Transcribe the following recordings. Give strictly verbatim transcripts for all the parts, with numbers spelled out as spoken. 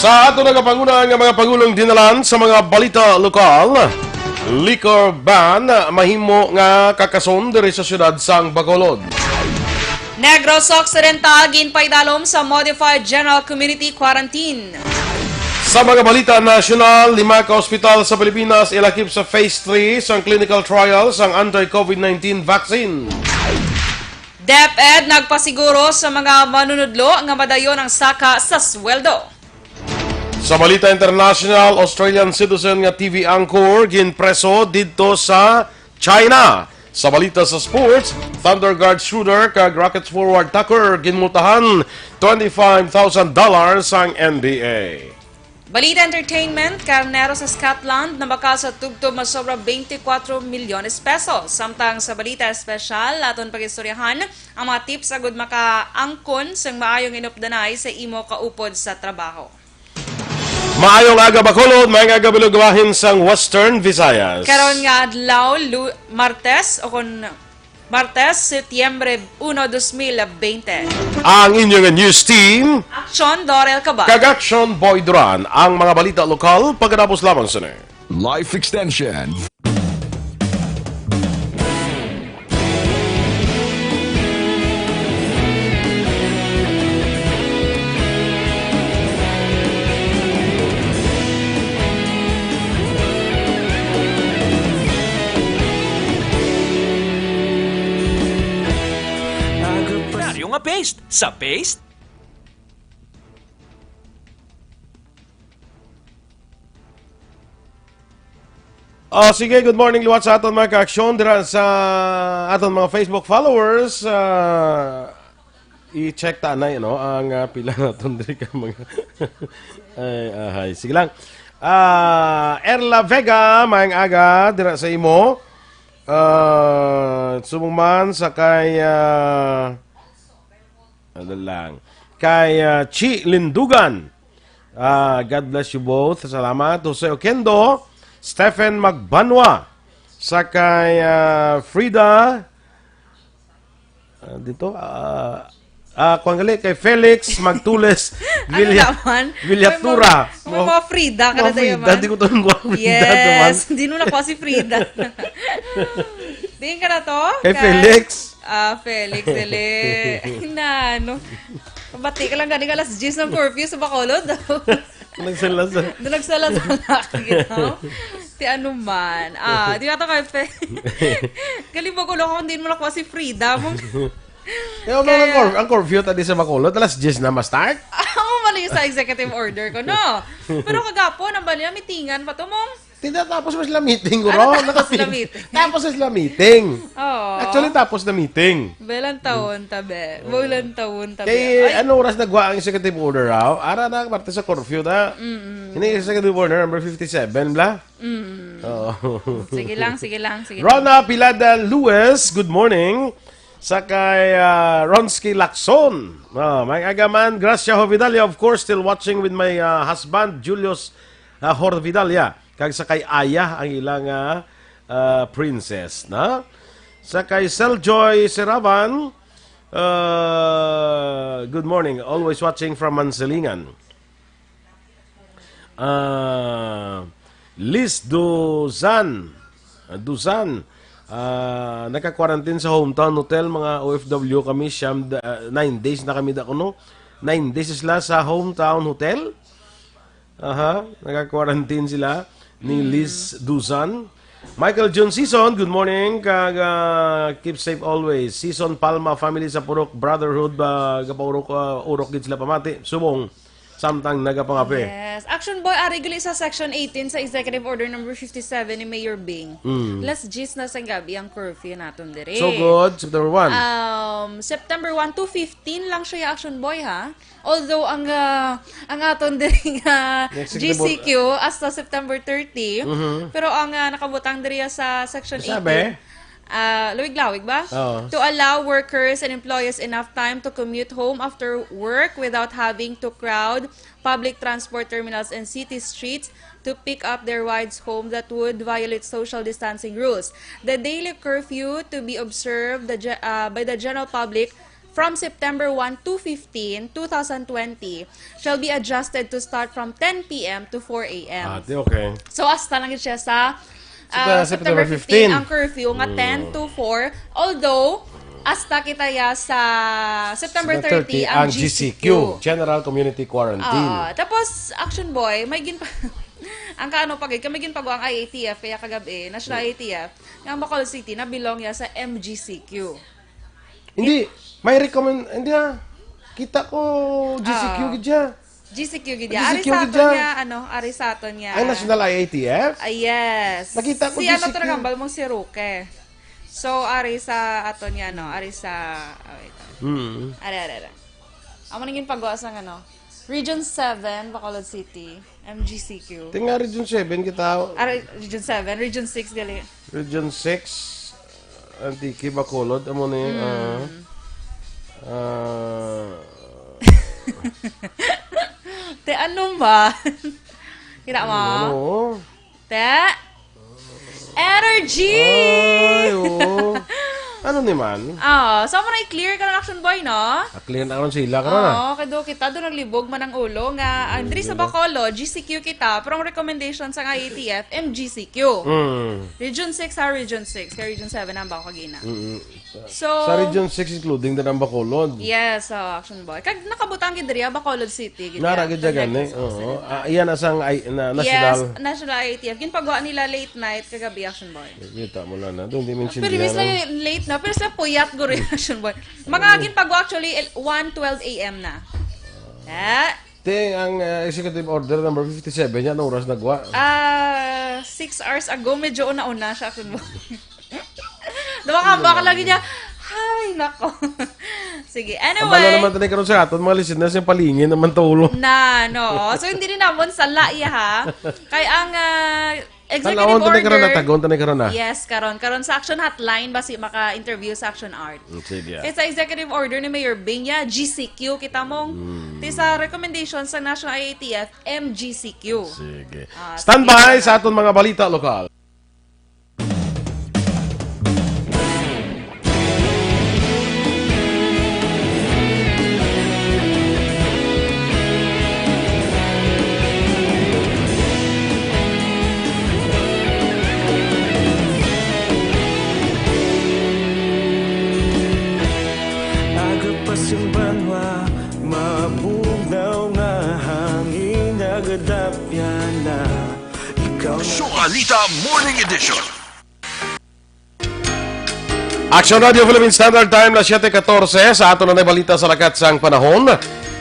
Sa ato nagapangunahan nga mga pangulong dinalan sa mga balita lokal, liquor ban mahimo nga kakason diri sa siyudad sang Bacolod. Negros Occidental ginpaidalom sa Modified General Community Quarantine. Sa mga balita nasyonal, lima ka ospital sa Pilipinas ilakip sa phase three sang clinical trial sang anti-COVID nineteen vaccine. DepEd nagpasiguro sa mga manunudlo nga madayon ang saka sa sweldo. Sa balita international, Australian citizen nga T V anchor ginpreso didto sa China. Sa balita sa sports, Thunder Guard shooter kag Rockets forward Tucker ginmultahan twenty-five thousand dollars ang N B A. Balita entertainment, karnero sa Scotland nabakal sa tubtob nga sobra twenty-four milyones pesos. Samtang sa balita espesyal, aton pag-istoryahan ang mga tips agud makaangkon sang maayong inupdanay sa imo kaupod sa trabaho. Maayong aga, Bacolod. Maayong aga, Bilog, bahin sang Western Visayas. Karon nga adlaw, Lu-, Martes, o kon Martes, Setyembre uno, dos mil bente. Ang inyo nga news team, Action Dorel Cabal. Kag Action Boy Duran. Ang mga balita lokal pagkatapos lamang sini. Life Extension. Ordinaryo nga paste. Sa paste, Ah, sige, good morning liwat sa aton mga ka-aksyon dira sa aton mga Facebook followers. Ah, i-check ta anay, no, ang, ah, pila naton diri ka mga, ay, ahay. Sige lang. Ah, Erla Vega, maayong aga dira sa imo. Ah, subong man sa kay, ah, ano lang, kay, ah, Chi Lindugan. Ah, God bless you both. Salamat. Jose Oquendo, Stephen Magbanwa, sa kay, ah, Frida, ah, dito, ah, ah, kwan gali, kay Felix Magtules. Ano Villa-, naman? Villatura. May mga, may mga Frida ka na tayo, Frida, man. Di ko to yung mga Frida, yes, naman. Di mo nakuha si Frida. Diin ka na to? Kay Kay Felix. Ah, Felix, dili. Na, ano? Pabati ka lang gani nga alas diyes ng curfew sa Bacolod. Nagsalasal. Doon nagsalasal na, you know? Ti ano man. Ah, di nga to kay Fe-, Galing mo, kulo ko, hindi mo nakuha si Frida. Mong Eh, ang, kaya ang cur-, ang curfew tadi sa Bacolod, alas diyes na ma-start? Ako mali sa executive order ko, no? Pero kagapon, ang bali, mitingan pa to, mong Tinatapos mo sila meeting, guro. Ano, tapos Nakating-, sila meeting? Tapos na sila meeting. Oo. Actually, tapos na meeting. Belang taon, tabi. Belang taon, tabi. Kay, Ay. Ano oras nagwa ang executive order, aw? Ara na, parte sa curfew na. Mm-mm. Ini executive order number fifty-seven, bla? Mm. Oo. Sige lang, sige lang, sige lang. Rona Pilada Lewis, good morning. Sa kay, ah, Ronsky Lacson. Ah, may agaman, Gracia Hovidalia, of course, still watching with my, ah, husband, Julius, ah, Hovidalia. Kag sa kay Aya ang ilang, ah, ah, princess, na? Sa kay Seljoy Seravan, ah, good morning. Always watching from Mansilingan. Ah, Liz Duzan. Ah, Duzan. Ah, naka-quarantine sa Hometown Hotel, mga O F W kami, siyam da-, ah, nine days na kami da kuno. Nine days sila sa Hometown Hotel. Aha, naka-quarantine sila ni Mm. Liz Duzan. Michael Jun Season, good morning. Kag, ah, keep safe always. Season Palma family sa Purok Brotherhood, ah, gapaurok, ah, urok gid sila pamati. Subong, samtang nagapangape. Yes. Action Boy, ari gali sa Section eighteen sa Executive Order number fifty-seven ni Mayor Bing. Mm. Alas diyes na sa gabi ang curfew naton diri. So good, September one. Um, September one to fifteen lang siya, Action Boy, ha? Although ang, ah, ang aton diri nga Next G C Q hasta September thirty, Mhm. pero ang, ah, nakabutang diri sa Section Sabi? eighteen, ah, lawig-lawig ba? Oo. To allow workers and employees enough time to commute home after work without having to crowd public transport terminals and city streets to pick up their rides home that would violate social distancing rules. The daily curfew to be observed the ge-, ah, by the general public from September one to fifteen, two thousand twenty, shall be adjusted to start from ten p m to four a m. Ah, di okay. So, hasta lang gid siya sa, September, ah, September September fifteen, fifteen. Ang curfew nga Mm. ten to four. Although, hasta kita ya sa September September thirty, thirty, ang ang G C Q. G C Q, General Community Quarantine. Ah, tapos, Action Boy, may gin-, ang kaano pa gid, kami ginpagawa ang I A T F, kaya kagabi, National I A T F, nga ang Bacolod City, na belong ya sa M G C Q. Hindi, may recommend, hindi ah. Kita ko G C Q Ah. gid siya. G C Q gid ya. Ari G C Q sa gid aton siya. Nga, ano, ari sa aton nga. Ang National I A T F? Ah, yes. Nakita ko Si ano G C Q. To nagambal mong si Roque. So, ari sa aton nga, no, ari sa, oh, ito. Mm. Ari, ari, ari. Amo nang ginpagawa sa, ano, Region seven, Bacolod City, M G C Q. Tinga Region seven kita. Ah, Re-, Region seven, Region six, gali. Region six, Antique, Bacolod, amo ni, Mm. ah, ah, Te, ano ba? Kita mo? Ano? Te? Energy! Ay, oo. Ano ni man? Oh, so mo na i-clear ka ng Action Boy, no? Ah, clear na karon sila, karon na. Oo, kay do kita do naglibog man ang ulo nga, ah, diri sa Bacolod, G C Q kita, pero ang recommendation sa I A T F, M G C Q. Mm. Region six ha, Region six. Kay Region seven ang bako kagina. Mm-mm. So, sa Region six, including din ang Bacolod. Yes, oh, Action Boy. Kag nakabutang gid diri, ah, Bacolod City, gid Nara niya. Gid siya gani, Correct, oo. Sila. Ah, iyan asang ay, na, national. Yes, National I A T F. Ginpagawa nila late night kagabi, Action Boy. Kita mo lang na. Doon, di mention Pero nila, miss no? lang late na. Pero sila puyat, guro, yung Action Boy. Mga Ano? ginpagawa, actually, el-, one twelve a m na. Ah, Te, ang, ah, executive order number fifty-seven, yan, oras nagwa. Ah, six hours ago, medyo una-una siya, Action Boy. Dumakambak lagi niya. Hay, nako. Sige, Ang bala anyway. naman tayo karon sa aton, mga listeners, yung palingin naman to ulo. Na, no. So, hindi rin naman sala iya, ha? Kay ang, ah, executive Tan-awon, tanay karon na, order. tagon, tanay karon na. Yes, karon. Karon sa Action Hotline, basi maka-interview sa Action Art. Mm, sige. Kay sa executive order ni Mayor Bing, ya, G C Q, kita mo. Mm. Ti sa recommendation sa National I A T F, M G C Q. Sige. Ah, Standby sige. sa aton mga balita lokal. Agapas ang banwa, mabugnaw nga hangin, nagadapyan na ikaw na. Aksyon Balita Morning Edition. Action Radio Philippine Standard Time, las siete catorce. Sa aton na balita sa lakat sang panahon.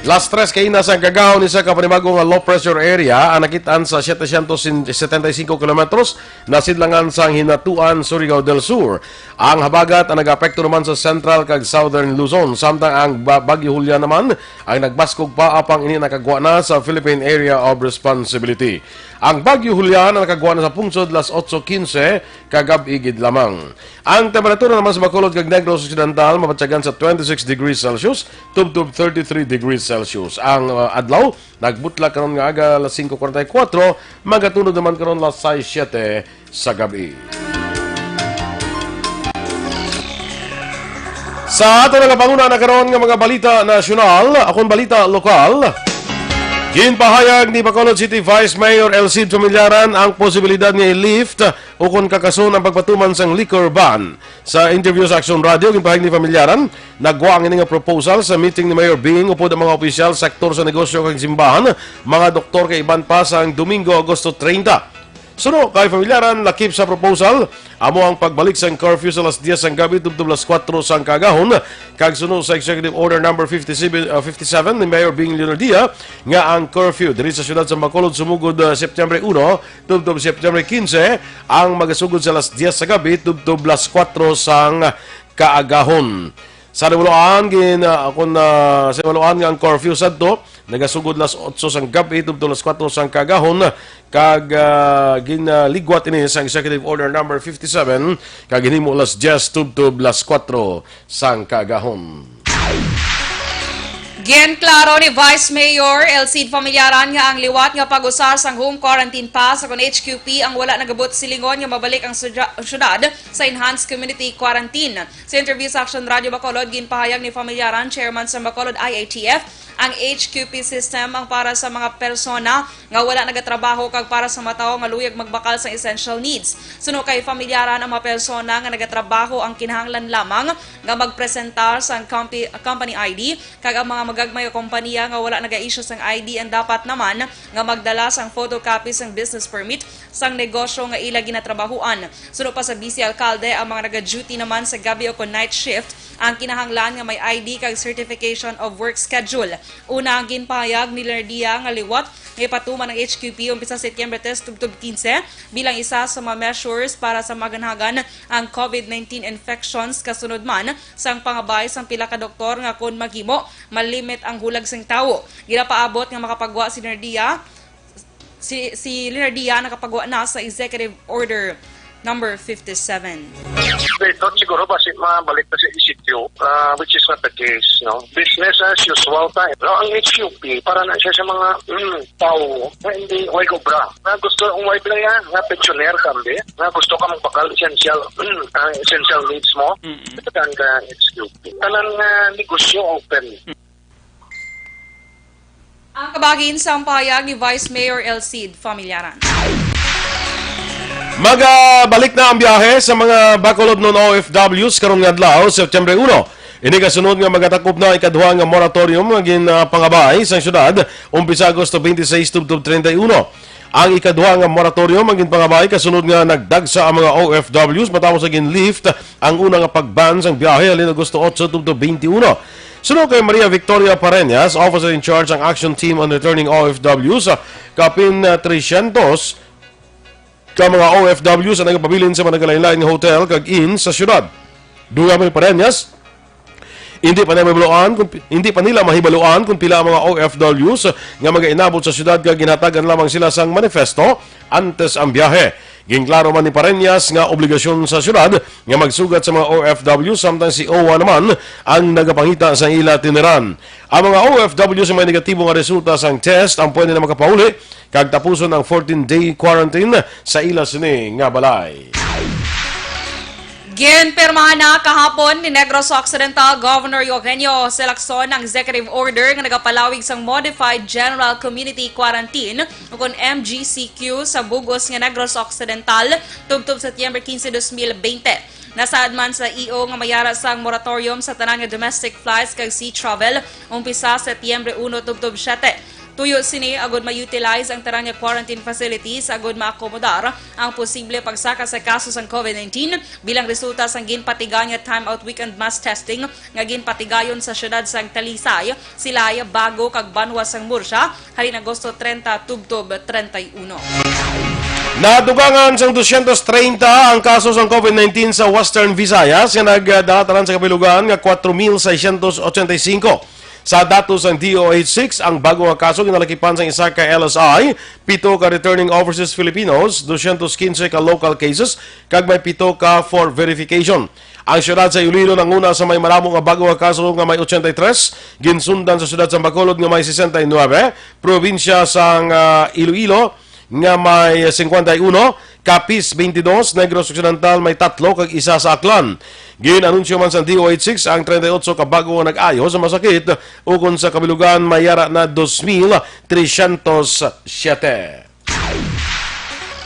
Las tres kaina sang kagahon, isa ka panibago nga low pressure area ang nakitaan sa setecientos setenta y cinco kilometros na sidlangan sang Hinatuan, Surigao del Sur. Ang habagat ang nag-apekto naman sa Central kag Southern Luzon, samtang ang ba-, Bagyo Julia naman ang nagbaskog pa, apang ini nakagwa na sa Philippine Area of Responsibility. Ang Bagyo Julia na nakagwa na sa pungsod las otso quince kagab-i gid lamang. Ang temperatura naman sa Bacolod kag Negros Occidental mabatyagan sa twenty-six degrees Celsius tubtob thirty-three degrees Celsius. Ang, uh, adlaw nagbutla karon nga aga las singko kuwarenta y kuwatro, magatunod naman karon las sais siete sa gabi. Sa ato nga panguna na karon nga mga balita nasyonal, akong balita lokal. Ginpahayag ni Bacolod City Vice Mayor Elcid Familiaran ang posibilidad nga i-lift ukon kakason ang pagpatuman sang liquor ban. Sa interview sa Action Radio, ginpahayag ni Familiaran, nagwa ang ini nga proposal sa meeting ni Mayor Bing upod ang mga opisyal, sektor sa negosyo kag simbahan, mga doktor kag iban pa sang Domingo, Agosto treinta. Suno kay Familiaran, lakip sa proposal amo ang pagbalik sang curfew sa las diyes sang gabi tubtob las kuwatro sang kaagahon, kag suno sa Executive Order number fifty-seven, uh, fifty-seven ni Mayor Bing Leonardia nga ang curfew diri sa siyudad sa Bacolod sumugod, uh, September uno tubtob September quince ang magasugod sa las diyes sa gabi tubtob las kuwatro sang kaagahon. Sa Iloilo, gin-, ah, kung, ah, sa Iloilo nga ang curfew sadto nagasugod las otso sang gab-i tubtob las kuwatro sang kaagahon, kag, ah, ginaligwat ini sa Executive Order number fifty-seven, kag ginhimo las diyes tubtob las kuwatro sang kaagahon. Ginklaro ni Vice Mayor Elcid Familiaran nga ang liwat nga pag-usar sang home quarantine pass o kon H Q P ang wala nagabot silingon nga mabalik ang sudya-, syudad sa enhanced community quarantine. Sa interview sa Action Radio Bacolod, ginpahayag ni Familiaran, chairman sa Bacolod I A T F, ang H Q P system ang para sa mga persona nga wala nagatrabaho kag para sa mga tawo nga luyag magbakal sa essential needs. Suno kay Familiaran, ang mga persona nga nagatrabaho ang kinahanglan lamang nga magpresentar sang compi-, company I D, kag ang mga magagmay o kompanya nga wala naga-issue sang I D ang dapat naman nga magdala sang photocopy sang business permit sang negosyo nga ila ginatrabahuan. Suno pa sa Vice Alkalde, ang mga naga-duty naman sa gabi o kon night shift ang kinahanglan nga may I D kag certification of work schedule. Una, ang ginpahayag ni Leonardia nga liwat nga ipatuman ang H Q P umpisa Setyembre tres tubtob quince bilang isa sa mga measures para sa maganhagan ang COVID nineteen infections, kasunod man sang pangabay sang pila ka doktor nga kon maghimo, malimit ang hulag sang tawo. Ginapaabot nga makapagwa si Leonardia, si, si Leonardia nakapagwa na sa Executive Order number fifty-seven. They thought siguro basi mabalik na sa E C Q, ah, which is not the case, no? Business as usual time. No, ang H Q P, para na siya sa mga, mm, tao na hindi, way obra. Na gusto ang way lang yan, nga pensioner kami, nga gusto ka magpakal essential, mm, ang essential needs mo, Mm-mm. Ito ka H Q P. Tanan nga negosyo open. Ang kabahin sang pahayag ni Vice Mayor Elcid Familiaran. Magabalik na ang biyahe sa mga Bacolodnon O F Ws karon nga adlaw, September uno. Ini kasunod nga magatakop na ikaduha nga moratorium nga ginpangabay sang syudad, umpisa Agosto twenty-six tubtob treinta y uno. Ang ikaduha nga moratorium ang ginpangabay kasunod nga nagdagsa ang mga O F Ws matapos nga gin-lift ang una nga pag-ban sang biyahe halin Agosto otso tubtob twenty-one. Suno kay Maria Victoria Pareñas, Officer in Charge ang Action Team on Returning O F Ws, kapin, ah, tresyentos ka mga O F Ws ang nagapabilin sa mga nagalain-lain nga hotel kag inn sa syudad. Dugang pa ni Pareñas, hindi pa nila mahibaluan kung, hindi pa nila mahibaluan kung pila ang mga O F Ws nga magainabot sa syudad kag ginhatagan lamang sila sang manifesto antes ang biyahe. Ginklaro man ni Pareñas nga obligasyon sa syudad nga magsugat sa mga O F W, samtang si O W A naman ang nagapangita sa ila tiniran. Ang mga O F W sa may negatibo nga resulta sang test ang pwede na makapauli kag tapuson ang fourteen-day quarantine sa ila sini nga balay. Ginpirmahan na kahapon ni Negros Occidental Governor Eugenio Jose Lacson ang executive order nga nagapalawig sang Modified General Community Quarantine ukon M G C Q sa bug-os nga Negros Occidental tubtob Setyembre quince, dos mil veinte. Nasaad man sa E O nga mayara sang moratorium sa tanan nga domestic flights kag sea travel umpisa Setyembre uno tubtob siete. Tuyo sini agud ma-utilize ang tanan nga quarantine facilities agud maakomodar ang posible pagsaka sa kaso sang COVID nineteen bilang resulta sang ginpatigayon nga time-out weekend mass testing nga ginpatigayon sa siyudad sang Talisay, Silay, Bago, kag banwa sang Murcia halin Agosto treinta tubtob treinta y uno. Nadugangan sang dosyentos treinta ang kaso sang COVID nineteen sa Western Visayas nga nagdala tanan sa kabilugan nga kwatro mil seiscientos ochenta y cinco. Sa datos sang D O H six, ang bago nga kaso ginalakipan sang isa ka L S I, pito ka returning overseas Filipinos, dosyentos quince ka local cases, kag may pito ka for verification. Ang siyudad sa Iloilo nanguna sa may maramo nga bago nga kaso nga may ochenta y tres, ginsundan sa siyudad sa Bacolod nga may sesenta y nuebe, probinsya sang, ah, Iloilo nga may singkwenta y uno, Capiz twenty-dos, Negros Occidental may tatlo kag isa sa Aklan. Gin-anunsyo man sa D O H six ang treinta y ocho ka bago nga nag-ayo sa masakit ukon sa kabilugan may yara na dos mil tresyentos siete.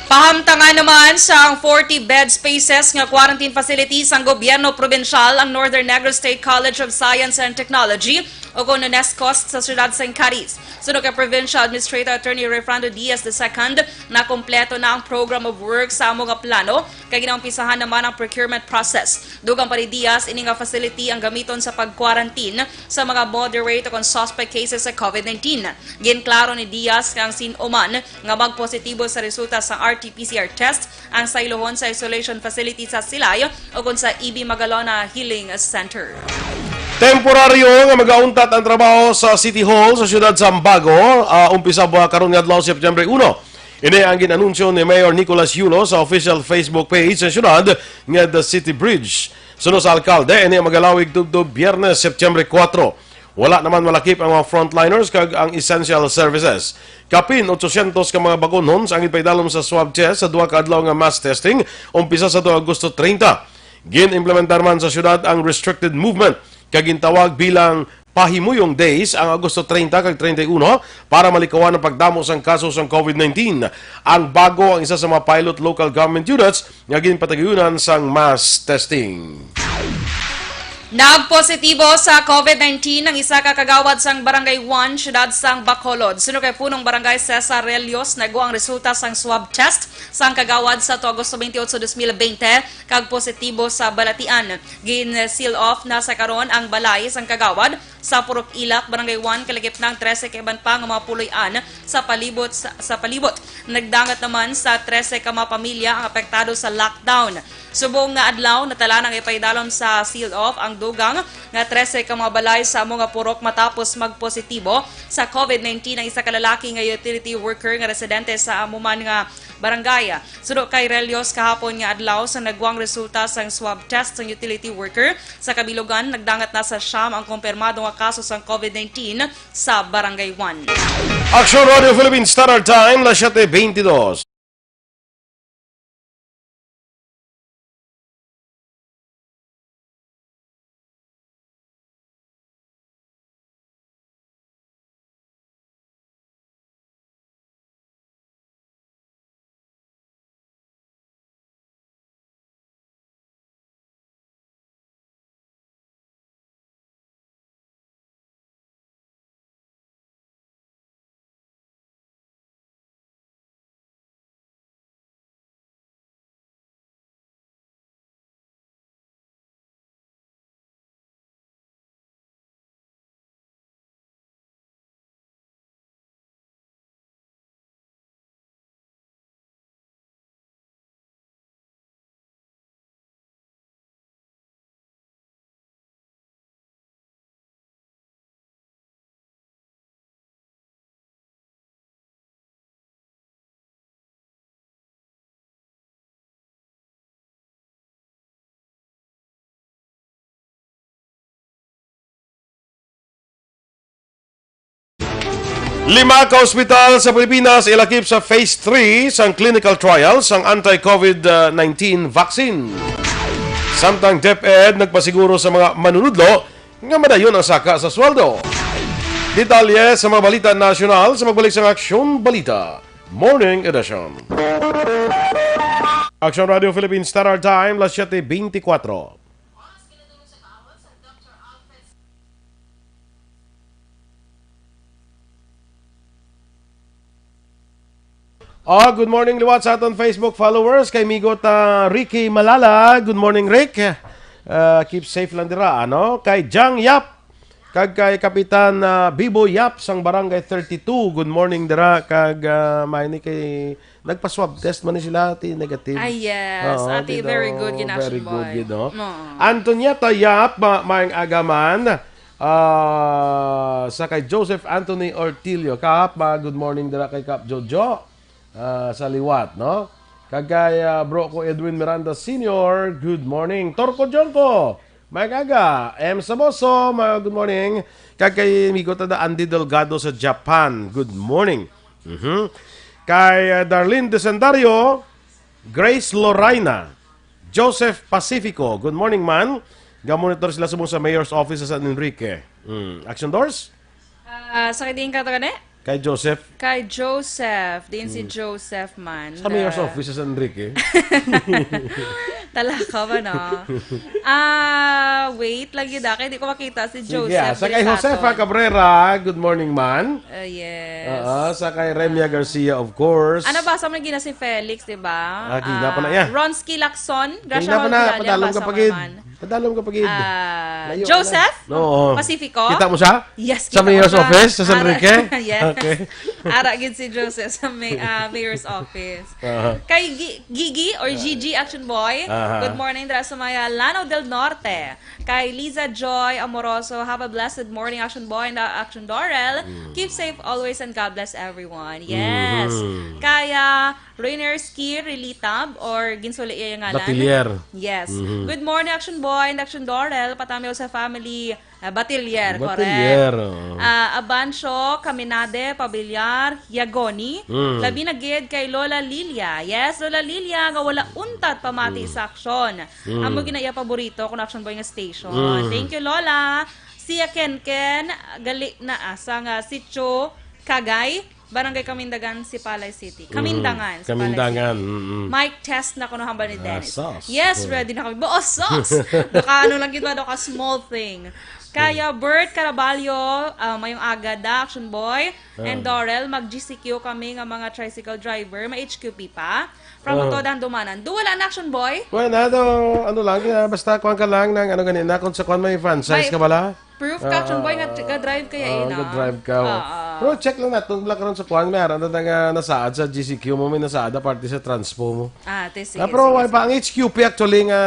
Pahamtangan naman sang forty bed spaces nga quarantine facility sang gobyerno probinsyal ang Northern Negros State College of Science and Technology o kon NESCOST sa siyudad sang Cadiz. Suno kay Provincial Administrator Attorney Refrando Diaz the second, nakompleto na ang program of work sa amo nga plano kag ginaumpisahan naman ang procurement process. Dugang pa ni Diaz, ini nga facility ang gamiton sa pag-quarantine sa mga moderate o kon suspect cases sa COVID nineteen. Ginklaro ni Diaz nga ang sin-o man nga magpositibo sa resulta sa R T P C R test ang saylohon sa isolation facility sa Silay o kon sa E B Magalona Healing Center. Temporaryo nga magauntat ang trabaho sa City Hall sa siyudad sa Ambago, ah, umpisa ba karon nga adlaw, September uno. Ini ang gin-anunsyo ni Mayor Nicolas Yulo sa official Facebook page sa siyudad nga The City Bridge. Suno sa alkalde, ini ang magalawig tubtob Biyernes, September kuwatro. Wala naman malakip ang mga frontliners kag ang essential services. Kapin otso syentos ka mga bagunhon ang ginpaidalom sa swab test sa duha ka adlaw nga mass testing, umpisa sa Agosto treinta. Gin-implementar man sa syudad ang restricted movement kag gintawag bilang pahimuyong days ang Agosto treinta kag treinta y uno para malikawan ang pagdamo sang kaso sang covid nineteen. Ang Bago ang isa sa mga pilot local government units nga ginpataguyunan sang mass testing. Nagpositibo sa covid nineteen ang isa ka kagawad sang Barangay one, siyudad sang Bacolod. Suno kay Punong Barangay Cesar Relios, nagwa ang resulta sang swab test sang kagawad sa to Agosto twenty-eight, twenty twenty, kag positibo sa balatian. Gin-seal off na sa karon ang balay sang kagawad sa Purok Ilak, Barangay one, kalagip na ang trese ka iban pa nga mga puloy-an sa palibot sa, sa palibot. Nagdangat naman sa trese ka mga pamilya ang apektado sa lockdown. Subong nga adlaw, natala na nga ipaidalom sa seal off ang dugang nga trese ka mga balay sa amo nga purok matapos magpositibo sa covid nineteen ang isa ka lalaki nga utility worker nga residente sa amo man nga barangay. Suno kay Relios, kahapon nga adlaw sa nagwang resulta sang swab test sang utility worker sa kabilugan, nagdangat na sa siyam ang kumpirmado nga kaso sang covid nineteen sa Barangay one. Action Radio Philippines Standard Time, las siete veintidós. Lima ka ospital sa Pilipinas ilakip sa phase three sang clinical trial sang anti-covid nineteen vaccine. Samtang DepEd nagpasiguro sa mga manunudlo nga madayon ang saka sa sweldo. Detalye sa mga balita nasyonal sa pagbalik sang Aksyon Balita Morning Edition. Aksyon Radio Philippines Standard Time, las siete veinticuatro. Ah, good morning liwat sa aton Facebook followers. Kay Migot, ah, Ricky Malala. Good morning, Rick. Ah, keep safe lang dira, ano? Kay Jang Yap, kag kay Kapitan, ah, Bibo Yap sang Barangay thirty-two. Good morning dira. Kag, ah, may ni kay nagpa-swab test man ni sila, ti negative. Ah, yes. Oo, Ate, di very daw, good yun, very Action good Boy. Yun, no? Oo. Antonieta Yap, ma-, maayong aga man. Ah, sa kay Joseph Anthony Ortilio. Kap, ma-, good morning dira kay Kap Jojo. Ah, sa liwat, no? Kag kay, ah, bro ko Edwin Miranda Senior, good morning. Torco Jonco, maayong aga. M Saboso, ma-, good morning. Kag kay amigo ta da Andy Delgado sa Japan, good morning. Mhm. Kay, ah, Darlene Desendario, Grace Lorraina, Joseph Pacifico, good morning, man. Ga-monitor sila subong sa mayor's office sa San Enrique. Mm. Action Doors? Ah, sa kay diin ka to gani? Kay Joseph. Kay Joseph. Diin si Mm. Joseph man? Sa mayor's Ah. office sa San Enrique. Talakaw ba, no? Ah, wait lang yun, ah, kay di ko makita si Sige, Joseph ah. Sa kay Delicato. Josefa Cabrera, good morning, man. Ah, yes. Oo, sa kay Remia Ah. Garcia, of course. Ano ba? Sa mga gina si Felix, di ba? Ah, gina pa na Ah, yan. Ronsky Lacson, Gracia Gina pa na, Hall Villanueva, padalom ka sa pa, gid. Maman. Padalom ka pa, gid. Ah, Layo ka Joseph? Na. Oo. Pacifico? Kita mo siya? Yes, Sa kita ko mayor's siya. office, sa San Ara-, Enrique? Yes. Okay. Ara gid si Joseph sa may-, ah, mayor's office. Aha. Kay Gi-, Gigi or Ah. Gigi Action Boy, Aha. good morning, dira sa may, ah, Lanao del Norte. Kay Liza Joy Amoroso, have a blessed morning, Action Boy and, uh, Action Dorel. Mm. Keep safe always and God bless everyone. Yes. Mhm. Kay, uh, Rainer Ski Relitab or ginsuli iya ngalan. Batilier. Yes. Mhm. Good morning, Action Boy and Action Dorel. Patamiw sa family. Ah, Batilier, correct. Batilier, oo. Ah, Abancio, Caminade, Pabiliar, Yagoni. Mm. Labi na gid kay Lola Lilia. Yes, Lola Lilia, nga wala untat pamati Mm. sa aksyon. Mm. Amo gina iya paborito kuno, Action Boy, nga station. Mm. Thank you, Lola. Siya Ken Ken, gali na, ah, sa nga sitio Kagay, Barangay Kamindangan, Sipalay City. Mm. Kamindangan, Sipalay Kamindangan, City. Mm-mm. Mic test na kuno hambal ni Ah, Dennis. Sus. Yes, Mm. ready na kami. Bo, oh, sus! Doka, ano lang kita, doka small thing. Kaya Bert Caraballo, ah, mayong aga da, Action Boy, and Ah. Dorel, mag-G C Q kami nga mga tricycle driver, may H Q P pa. From Ah. Motoda, Handumanan. Do wala na, Action Boy? Well, na to, ano lang, ah, basta kuwan ka lang ng ano ganina, kung sa kuwan may franchise May ka bala? proof ka, Action Boy, nga Ah, ga-drive kaya ah, eh, na. ga-drive ka, oh. Ah, ah. Pero check lang natin, wala karon sa kuwan, may aran na nga nasaad sa G C Q mo, may nasaad na parte sa transpo mo. Ah, te, sige, Ah, pero sige, wala pa, sige. ang H Q P actually nga,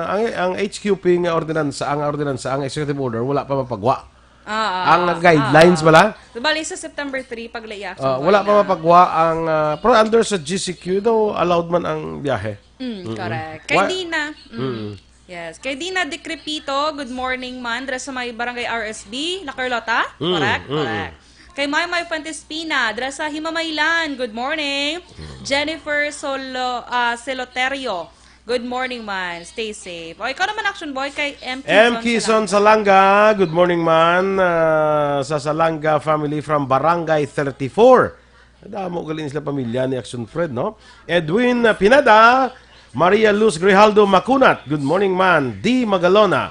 ang, ang H Q P nga ordinansa, ang ordinansa, ang executive order, wala pa mapagwa. Ah, ah, Ang ah, guidelines ah, ah. bala? So, bali sa September three, pag laiyak sa Ah, wala pa buhay na. mapagwa ang, ah, pero under sa G C Q daw, allowed man ang biyahe. Mm, Mm-mm. correct. Kay Wa- Dina, mm. Mm-mm. Yes. Kay Dina Decrepito, good morning man. Dira sa may Barangay R S B, La Carlota? Mm, Correct? mm-mm. Correct. Kay Maymay Fuentes Pina, dira sa Himamaylan, good morning. Mm. Jennifer Solo, ah, Celoterio, good morning man. Stay safe. O, ikaw naman, Action Boy, kay M. M. Kison Kison Salanga. Salanga, good morning man. Ah, sa Salanga family from Barangay thirty-four. Damo gali sila pamilya ni Action Fred, no? Edwin, ah, Pinada, Maria Luz Grijaldo Macunat, good morning man. D. Magalona,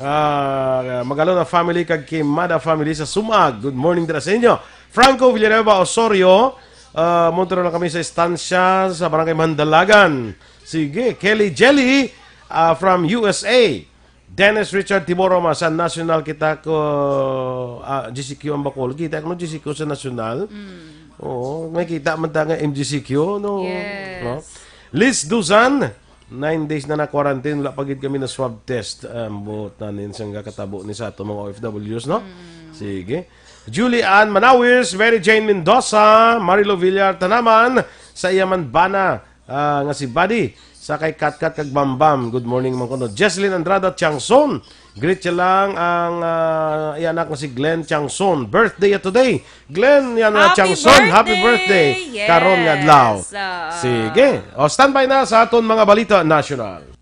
ah, Magalona family kag Kimada family sa Sumag, good morning dira sa inyo. Franco Villanueva Osorio, ah, munta na lang kami sa estansya sa Barangay Mandalagan. Sige, Kelly Jelly, ah, from U S A. Dennis Richard Tiboroma sa National kita ko, ah, G C Q ang bakol. Kita ko no G C Q sa National. Mm. Oo, may kita man ta nga M G C Q, no? Yes. No? Liz Duzan, nine days na na quarantine, wala pa gid kami na swab test. Ambot na nin sang katabo ni sa ato mga O F Ws, no? Mm. Sige. Julie Ann Manawis, Mary Jane Mendoza, Marilo Villar, tanaman, sa iya man bana, ah, nga si Buddy, sa kay Katkat kag Bambam. Good morning, man kuno. Jesselyn Andrada Tiangson. Greet siya lang ang, ah, iya anak nga si Glenn Tiangson. Birthday ya today. Glenn, yan na, Happy Tiangson. Happy birthday. birthday. Karon nga adlaw. Yes, ah. Sige. O, standby na sa aton mga balita nasyonal.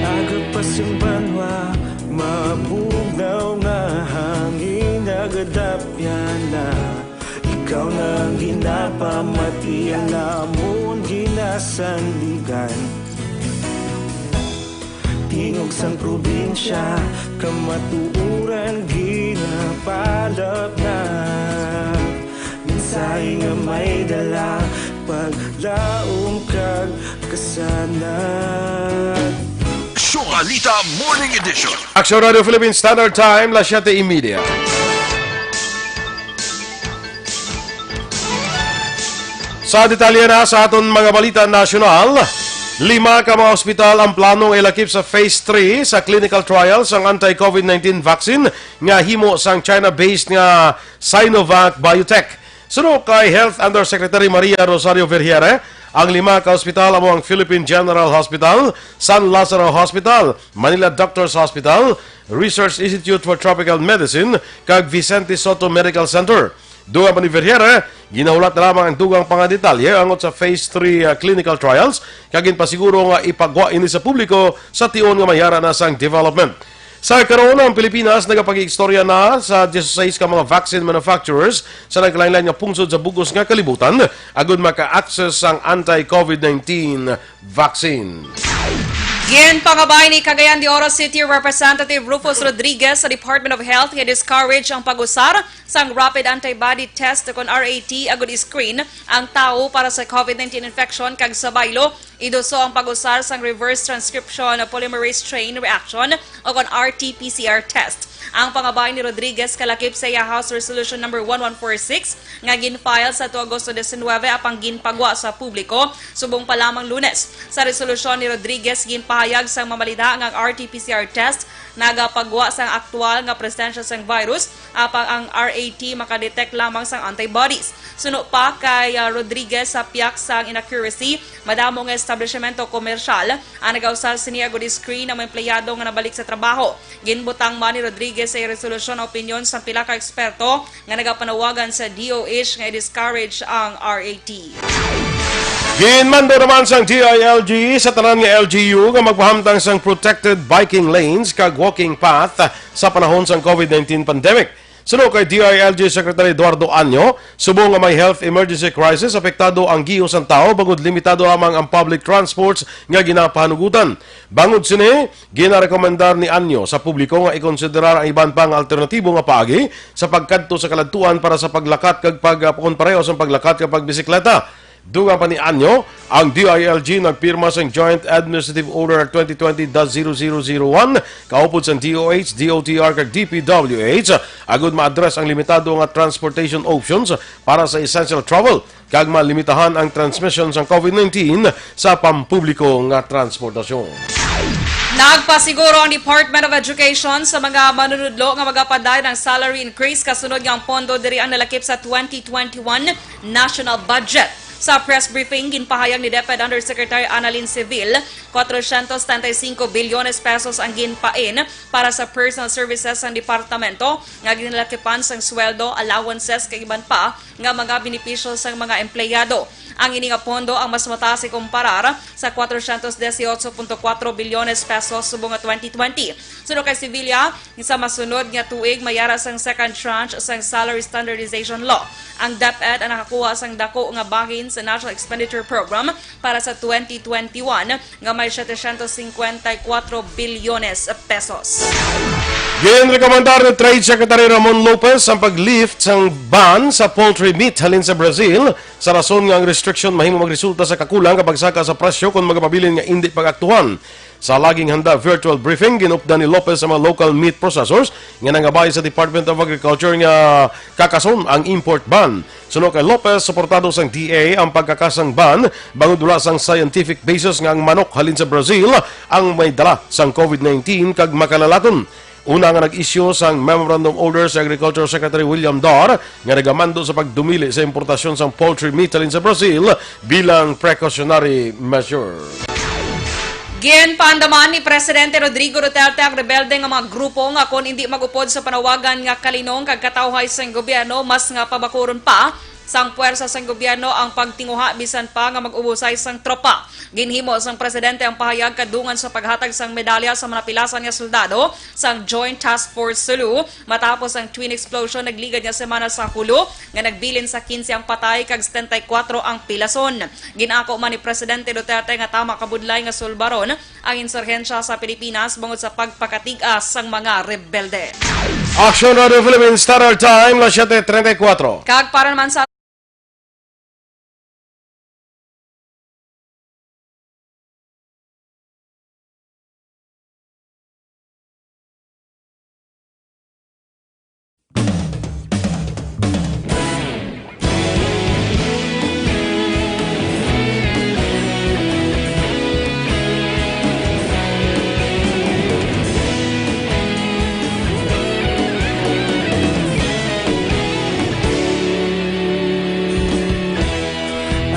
Aga pa sing banwa, mabugnaw nga hangin, nagadapyan na. Ikaw na ang ginapamati, ang amon ginasandigan. Tingog sang probinsya, kamatuoran ginapalapnap. Mensahe nga may dala, paglaom kag kasanag. Syokalita Morning Edition. Action Radio Philippines Standard Time, las siete y media. Sa detalye na sa aton mga balita nasyonal, lima ka mga ospital ang plano nga ilakip sa phase three sa clinical trial sang anti-COVID nineteen vaccine nga himo sang China-based nga Sinovac Biotech. Suno kay Health Undersecretary Maria Rosario Vergeire, ang lima ka ospital amo ang Philippine General Hospital, San Lazaro Hospital, Manila Doctors Hospital, Research Institute for Tropical Medicine, kag Vicente Sotto Medical Center. Dungan pa ni Vergeire, ginahulat na lamang ang dugang pa nga detalye angot sa phase three, ah, clinical trials, kag ginpasiguro nga ipagwa ini sa publiko sa tion nga may ara na sang development. Sa karon, ang Pilipinas nagapag-iistorya na sa dieciséis ka mga vaccine manufacturers sa nagkalainlain nga pungsod sa bug-os nga kalibutan agud maka-access sang anti-COVID nineteen vaccine. Ginpangabay ni Cagayan de Oro City Representative Rufus Rodriguez sa Department of Health nga discourage ang pag-usar sang rapid antibody test o kon R A T agud i-screen ang tawo para sa COVID nineteen infection kag sa baylo Iduso ang pag-usar sang reverse transcription polymerase chain reaction o kon R T P C R test. Ang pangabahin ni Rodriguez kalakip sa iya House Resolution number one one four six nga gin-file sa two Agosto diecinuebe apang ginpagwa sa publiko subong pa lamang Lunes. Sa resolusyon ni Rodriguez, ginpahayag sang mamalita nga ang R T P C R test nagapagwa sang aktual nga presensya sang virus, apang ang R A T makadetect lamang sang antibodies. Suno pa kay, ah, Rodriguez, sa piyak sang inaccuracy, madamo nga establishmento komersyal ang nagausar sini agud i-screen ang mga empleyado nga nabalik sa trabaho. Ginbutang man ni Rodriguez sa iya resolusyon ang opinyon sang pila ka eksperto nga nagapanawagan sa D O H nga i-discourage ang R A T. Ginmando naman sang D I L G sa tanan nga L G U nga magpahamtang sang protected biking lanes kag walking path sa panahon sang COVID nineteen pandemic. Suno kay D I L G Secretary Eduardo Anyo, subong nga may health emergency crisis, apektado ang giho sang tawo bangod limitado lamang ang public transports nga ginapahanugutan. Bangod sini, ginarekomendar ni Anyo sa publiko nga ikonsiderar ang iban pa nga alternatibo nga paagi sa pagkadto sa kaladtuan para sa paglakat kag pag-, ah, kon pareho sang paglakat kag pagbisikleta. Dugang pa ni Anyo, ang D I L G nagpirma sang Joint Administrative Order twenty twenty dash zero zero zero one, kaupod sang D O H, D O T R, kag D P W H, agud ma-address ang limitado nga transportation options para sa essential travel, kag malimitahan ang transmission sang COVID nineteen sa pampubliko nga transportasyon. Nagpasiguro ang Department of Education sa mga manunudlo nga magapadayon ang salary increase kasunod nga ang pondo diri ang nalakip sa twenty twenty-one national budget. Sa press briefing, ginpahayag ni DepEd Undersecretary Annalyn Civil, cuatrocientos setenta y cinco bilyones pesos ang ginpain para sa personal services sang departamento nga ginalakipan sang sweldo, allowances, kag iban pa nga mga benepisyo sang mga empleyado. Ang ini nga pondo ang mas mataas ikumparar sa cuatrocientos dieciocho punto cuatro bilyones pesos subong nga twenty twenty. Suno kay Sevilla, sa masunod nga tuig, mayara sang second tranche sang Salary Standardization Law. Ang DepEd ang nakakuha sang dako nga bahin sa National Expenditure Program para sa twenty twenty-one nga may setecientos cincuenta y cuatro bilyones pesos. Ginrekomendar ni Trade Secretary Ramon Lopez ang pag-lift sang ban sa poultry meat halin sa Brazil sa rason nga ang restriction mahimo magresulta sa kakulang nga pagsaka sa presyo kon magapabilin nga indi pag-aktuhan. Sa laging handa virtual briefing, ginupdan ni Lopez ang mga local meat processors nga nangabay sa Department of Agriculture nga kakason ang import ban. Suno kay Lopez, suportado sang D A ang pagkakasang ban bangod wala sang scientific basis nga ang manok halin sa Brazil ang may dala sang COVID nineteen kag makalalaton. Una nga nag-issue sang memorandum order si Agriculture Secretary William Dar nga nagamando sa pagdumili sa importasyon sang poultry meat halin sa Brazil bilang precautionary measure. Ginpaandaman ni Presidente Rodrigo Duterte ang rebelde nga mga grupo nga kon indi mag-upod sa panawagan nga kalinong kag katawhay sang gobyerno, mas nga pabakuron pa sang puwersa sang gobyerno ang pagtinguha bisan pa nga mag-ubosay sang tropa. Ginhimo sang presidente ang pahayag kadungan sa paghatag sang medalya sa mga napilasan nga soldado sang Joint Task Force Sulu matapos ang twin explosion nagligad nga semana sa Julu nga nagbilin sa quince ang patay kag setenta y cuatro ang pilason. Gin-ako man ni Presidente Duterte nga tama kabudlay nga sulbaron ang insurhensya sa Pilipinas bangod sa pagpakatig-as sang mga rebelde. Action Radio Philippines Standard Time, las siete treinta y cuatro. Kag para naman sa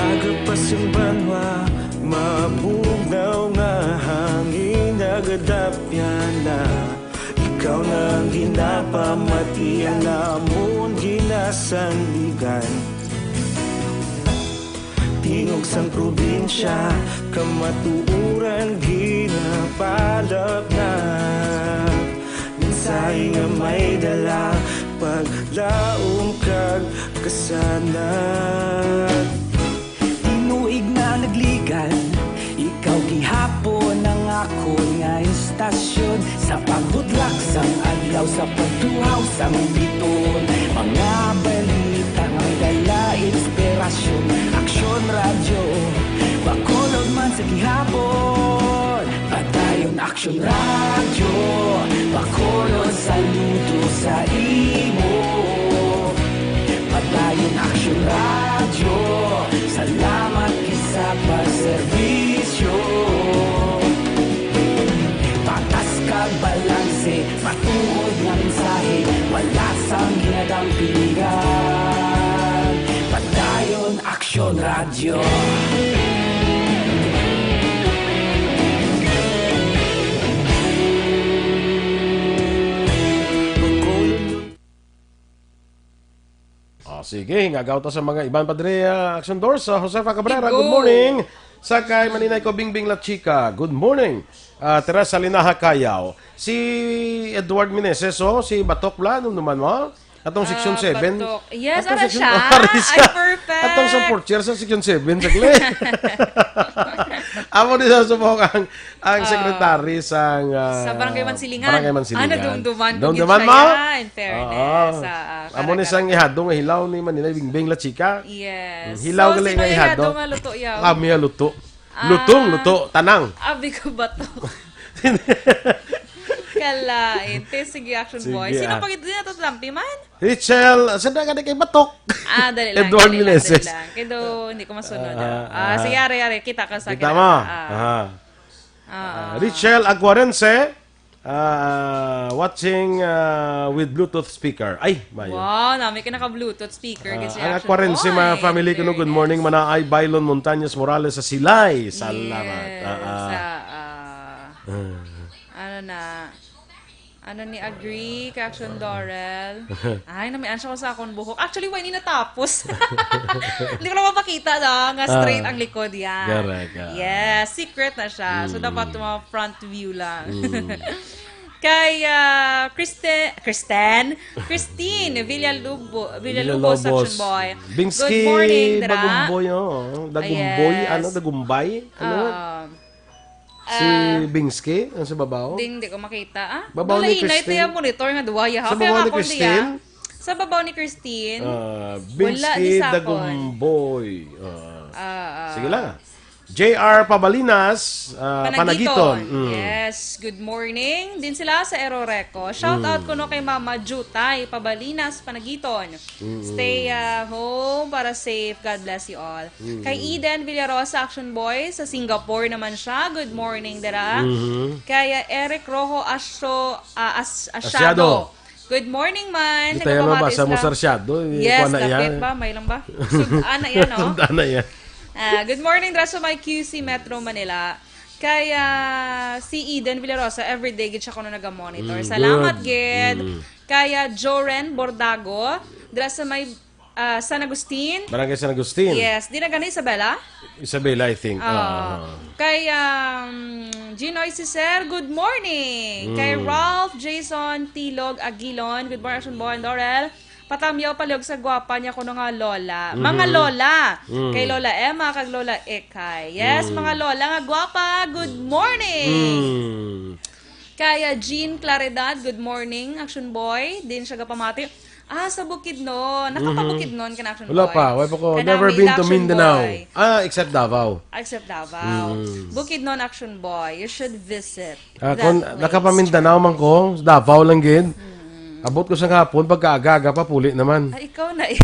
Aga pa sing banwa, mabugnaw nga hangin, nagadapyan na. Ikaw na ang ginapamati, ang amon ginasandigan. Tingog sang probinsya, kamatuoran ginapalapnap. Mensahe nga may dala, paglaom kag kasanag. Tinuig na nagligan, ikaw gihapon ang akon nga istasyon. Sa pagbutlak sang adlaw, sa pagtuhaw sang biton, mga balita nga may dala inspirasyon. Aksyon Radyo, Bacolod man Gihapon, Padayon Aksyon Radyo, Bacolod, saludo sa imo. Padayon Aksyon Radyo, salamat kisa pagserbisyo. Patas kag balanse, matuod nga mensahe, wala sang ginadampingan. Padayon Aksyon Radyo. Oh, sige, ngagaw ta sa mga iban, Padre, ah, Action Doors. Ah, Josefa Cabrera, good morning. Sa kay Maninay ko, Bingbing La Chica, good morning. Ah, Teresa Linaha Kayaw. Si Edward Meneses, oh, si Batok Bla, ano naman mo? Atong section Ah, seven. Batok. Yes, Atong ara section siya. Ara Ay, siya. Perfect. Atong sa fourth year sa section seven, saglit. Amo ni sa subok ang, ang Ah. secretary sang ah, Sa Barangay Mansilingan. Barangay Mansilingan. Ah, nadumduman ko Dumduman gid mo? siya, in fairness. Oo. Ah, ah, Amo ni correct, sang ihadong nga hilaw ni Maninay Bingbing La Chica. Yes. Hilaw So, gali sino nga yung ihado. Hilaw nga luto yaw? Kami nga luto. Ah. Lutong, luto, tanang. Abi ko ba to? Kalain. Te, sige, Action Sige, Boy. Sino ah. pa gid na to tampi man? Rachel, saan na ka na kay Batok? Ah, dali lang. Edward dali lang, Meneses. dali lang. Kaya do, hindi ko masunod. Ah, Ah, ah. Sige, ari, ari. Kita ka sa Kita kila- mo. Ah. Aha. Ah. Ah, Rachel Aguarense, ah, watching ah, with Bluetooth speaker. Ay, mayo. Wow, nami ka naka-Bluetooth speaker. Ah, Kasi ang Action Aquarense, mga Boy, family ko, no, good morning, Manaay, Bailon, Montañas, Morales, sa Silay. Salamat. Yes, Ah, ah. ah, ah. Ah. Ano na? Ano ni agree kay Action Dorel? Ay, namian siya ko sa akong buhok. Actually, wala ni natapos. Hindi ko na mapakita na nga straight Ah. ang likod yan. Correct, ah. Yes, secret na siya. So, Mm. dapat mga front view lang. Mm. Kay ah, Kristen, Kristen, Christine Villalobos, Villalobos, Villalobos. Action Boy. Bingsky Good morning, Dra. Bagumboy, oh. Dagumboy, Yes. Ano? Dagumbay? Ano? Um, Si ah, Bingsky? Ang sa babaw? Ding, di ko makita. Ah, Babaw ni Dula, inay, Christine? Tiya, monitor nga duwa, ya. Sa Kaya babaw nga ni ako, Christine? Sa babaw ni Christine? Ah, Wala, Bingsky di sa akon. Dagumboy. Ah. Ah, ah. Sige lang. J R Pabalinas, ah, Panagiton. Panagiton. Mm. Yes. Good morning. Din sila sa Eroreco. Shout out ko no kay Mama Jutay Pabalinas Panagiton. Stay ah, home para safe. God bless you all. Kay Eden Villarosa, Action Boy, sa Singapore naman siya. Good morning, dira. Mhm. Kay ah, Eric Rojo Aso, ah, As- Asyado. Asyado. Good morning, man. Di tayo Nagpapamati mabasa mo sila. Sarsyado. Eh, Yes, kuha na lapit yan. Ba? May lang ba? Sud-an na yan, no? Sud-an na yan. Ah, good morning, dira sa may Q C Metro Manila. Kaya si Eden Villarosa, everyday gid siya kuno naga-monitor. Mm, Salamat good. gid. Mm. Kaya Joren Bordago, dira sa may ah, San Agustin. Barangay San Agustin. Yes, di na gani Isabela? Isabela, I think. Ah. Ah. Kay um, Ginoy Cicer, good morning. Kay Mm. Ralph Jason Tilog Aguilon, good morning, Action Boy and Dorel. Patamyaw palihog sa gwapa niya kuno nga lola. Mhm. Mga lola. Mm. Kay Lola Emma kag Lola Ekay. Yes, Mm. mga lola nga gwapa. Good morning. Mm. Kaya Jean Claridad, good morning, Action Boy. Din siya gapamati. Ah, sa Bukidnon. Nakapabukidnon ka na, Action Wala Boy? pa. Wala pa ko. Kanami, Never been the to Action Mindanao. Boy. Ah, except Davao. Except Davao. Mm. Bukidnon, Action Boy. You should visit Ah, that kung place. nakapamindanao man ko, Davao lang gid. Abot ko sa hapon, pagkaaga-aga pa, puli naman. Ah, ikaw na eh.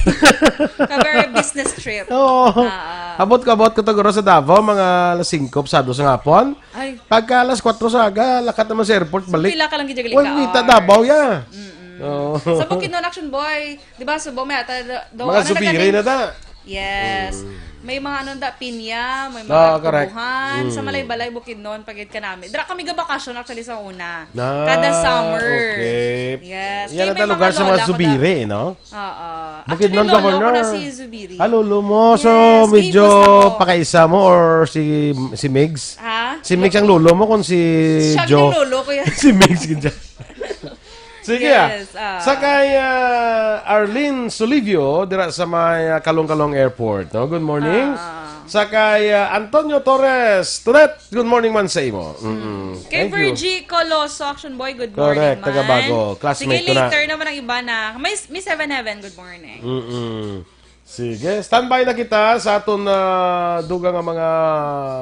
Ka very business trip. Oo. Ah, ah. Abot ko, abot ko taguro sa Davao, mga alas singko, pasado sa hapon. Ay, Pagka alas kwatro sa aga, lakat naman sa airport, balik. Pila ka lang gid Uy, ka wita hours. Davao ya. Mm-mm. Oo. Sa Bukidnon, Action Boy, di ba, Subo, may ata do, do, Mga ano na subiri gani? Na ta. Yes. Mm. May mga ano da, pinya, may mga Ah, correct. Tubuhan, sa Mm. Malaybalay, Bukidnon, pagid kanami. Dira kami gabakasyon actually sa una. Ah, Kada summer. Okay. Yes. Yan Kaya ang may lugar mga sa mga lola ko da- subiri, no? Oo. Bukidnon Actually, lolo ko Governor. Na si Zubiri. Ah, lolo mo. So, Yes, medyo famous ako. Pakaisa mo or si si Migs? Ha? Si Migs ang lolo mo kung si Siya Joe. Ang lolo ko yan. Si Migs, gid siya. Sige, ah. Yes, ah. Sa kay ah, Arlene Sulivio, dira sa may ah, Kalong-Kalong Airport, no? Good morning. Ah. Sa kay ah, Antonio Torres, Tulet, good morning man sa imo. Mm-mm. Kay Thank you. Virgie Coloso, Action Boy, good Correct, morning, taga man. Bago. Classmate Sige, ko na. Later naman ang iba na. May Miss Heaven Heaven, good morning. Mm-mm. Sige, standby na kita sa aton ah, dugang nga mga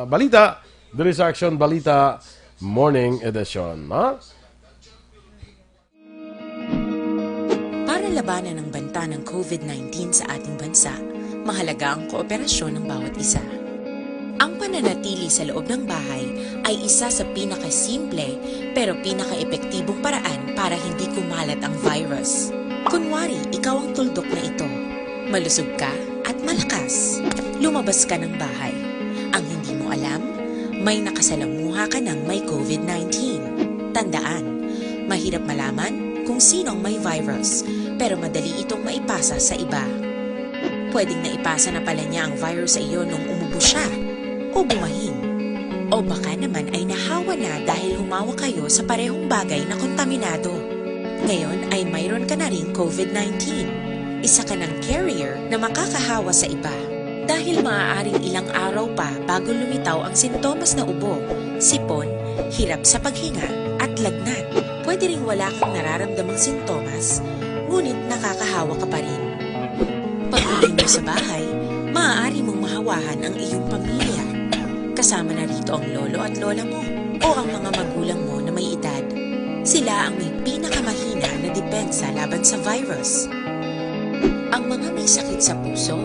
balita. Diri sa Aksyon Balita Morning Edition, ha? Para labanan ang banta ng COVID nineteen sa ating bansa, mahalaga ang kooperasyon ng bawat isa. Ang pananatili sa loob ng bahay ay isa sa pinakasimple pero pinakaepektibong paraan para hindi kumalat ang virus. Kunwari, ikaw ang tuldok na ito. Malusog ka at malakas. Lumabas ka ng bahay. Ang hindi mo alam, may nakasalamuha ka ng may COVID nineteen. Tandaan, mahirap malaman kung sino ang may virus, pero madali itong maipasa sa iba. Pwedeng naipasa na pala niya ang virus sa iyo nung umubo siya, o bumahin. O baka naman ay nahawa na dahil humawak kayo sa parehong bagay na kontaminado. Ngayon ay mayroon ka na ring COVID nineteen. Isa ka ng carrier na makakahawa sa iba. Dahil maaaring ilang araw pa bago lumitaw ang sintomas na ubo, sipon, hirap sa paghinga, at lagnat. Pwede ring wala kang nararamdamang sintomas, ngunit nakakahawa ka pa rin. Pag-uwi mo sa bahay, maaari mong mahawahan ang iyong pamilya. Kasama na rito ang lolo at lola mo o ang mga magulang mo na may edad. Sila ang may pinakamahina na depensa laban sa virus. Ang mga may sakit sa puso,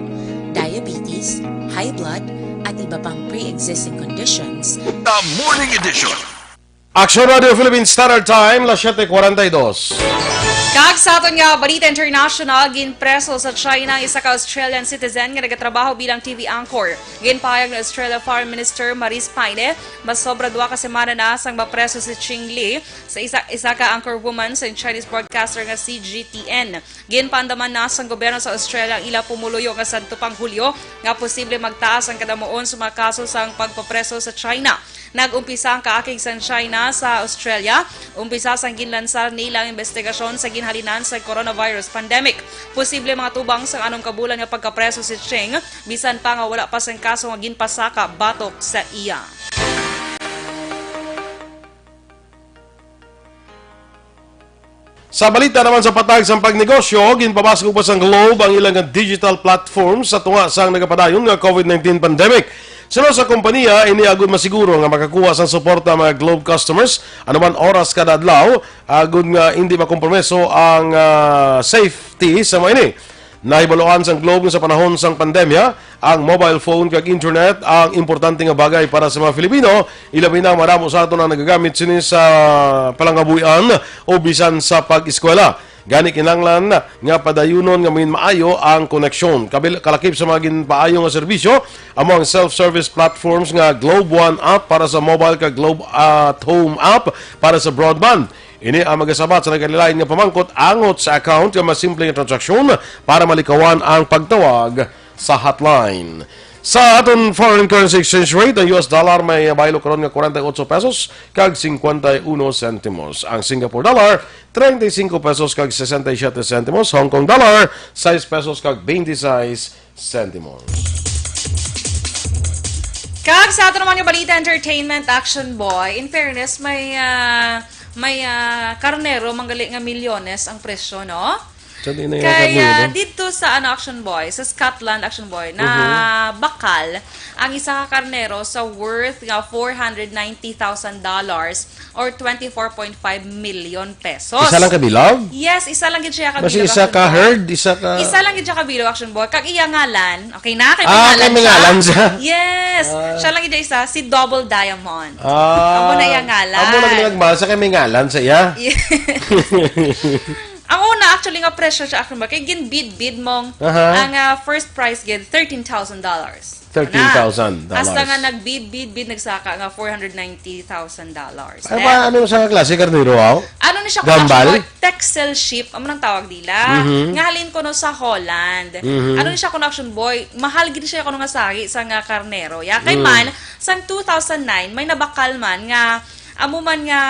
diabetes, high blood, at iba pang pre-existing conditions, The Morning Edition. Action Radio Philippine Standard Time, las siete cuarenta y dos. Kag sa aton nga balita international, ginpreso sa China ang isa ka Australian citizen nga nagatrabaho bilang T V anchor. Ginpahayag ni Australia Foreign Minister Marise Payne, masobra duha ka semana na sang mapreso si Ching Li, sa isa, isa ka anchor woman sa Chinese broadcaster nga C G T N. Ginpaandaman na sang gobyerno sa Australia ang ila pumuluyo nga sadto pang Hulyo nga posible magtaas ang kadamuon sa mga kaso sang pagpapreso sa China. Nag-umpisa ang kaakig sang China sa Australia, umpisa sang ginlansar nila ang investigasyon sa ginhalinan sa coronavirus pandemic. Posible mga tubang sang anom ka bulan nga pagkapreso si Ching, bisan pa nga wala pa sang kaso nga ginpasaka batok sa iya. Sa balita naman sa patag sang pagnegosyo, ginpabaskog pa sang Globe ang ilang digital platform sa tunga sang nagapadayon nga COVID nineteen pandemic. Suno sa kompanya, ini agud masiguro nga makakuha sang suporta ang mga Globe customers anuman oras kada adlaw, agud nga hindi makompromiso ang, ah, safety sa mga ini. Nahibaluan sang Globe nga sa panahon sang pandemya, ang mobile phone kag internet ang importante nga bagay para sa mga Filipino, ilabi na madamo sa aton ang nagagamit sini sa palangabuhian o bisan sa pag-eskwela. Gani, kinahanglan nga padayunon nga manginmaayo ang koneksyon. Kabil-, kalakip sa mga ginpaayo nga serbisyo, amo ang self-service platforms nga Globe One app para sa mobile kag Globe at Home app para sa broadband. Ini ang magasabat sa nagkalain-lain nga pamangkot angot sa account nga masimple nga transaksyon para malikawan ang pagtawag sa hotline. Sa aton foreign currency exchange rate, ang U S dollar may baylo karon nga forty-eight pesos kag cincuenta y uno centimos. Ang Singapore dollar, treinta y cinco pesos kag sesenta y siete centimos. Hong Kong dollar, sais pesos kag twenty-seis centimos. Kag sa ato naman nga balita, entertainment, Action Boy. In fairness, may, ah, may, ah, karnero, manggali nga milyones ang presyo, no? Sa di na yung Kaya karnero. Dito sa, ano, Action Boy, sa Scotland, Action Boy, na Mhm. bakal ang isa ka karnero sa worth nga four hundred ninety thousand dollars or twenty-four point five million pesos. Isa lang ka bilog? Yes, isa lang gid siya ka Basi bilog, isa Action ka Boy. Herd, isa ka Isa lang gid siya ka bilog, Action Boy. Kag iya ngalan, okay na, kay may Ah, ngalan kay may siya. Ngalan siya. Yes, Ah. siya lang gid isa, si Double Diamond. Ah. Amo na iya ngalan. Amo na gid nagmahal sa kay may ngalan sa iya. Yes. Ang una, actually, nga presyo siya, Action Boy, kay ginbid-bid mong Aha. ang, ah, first price gid, thirteen thousand dollars. Thirteen thousand dollars. Hasta nga nagbid-bid-bid, nagsaka nga four hundred ninety thousand dollars. Ay, Then, ba, ano sa klase, karnero, aw? Ano ni siya kung Gambal? Action Boy? Texel sheep, amo nang tawag nila. Mhm. Nga halin kuno sa Holland. Mhm. Ano ni siya kung Action Boy? Mahal gid siya kuno nga sari sa nga karnero. Ya, kay Mm. man, sang two thousand nine, may nabakal man nga, amo man nga,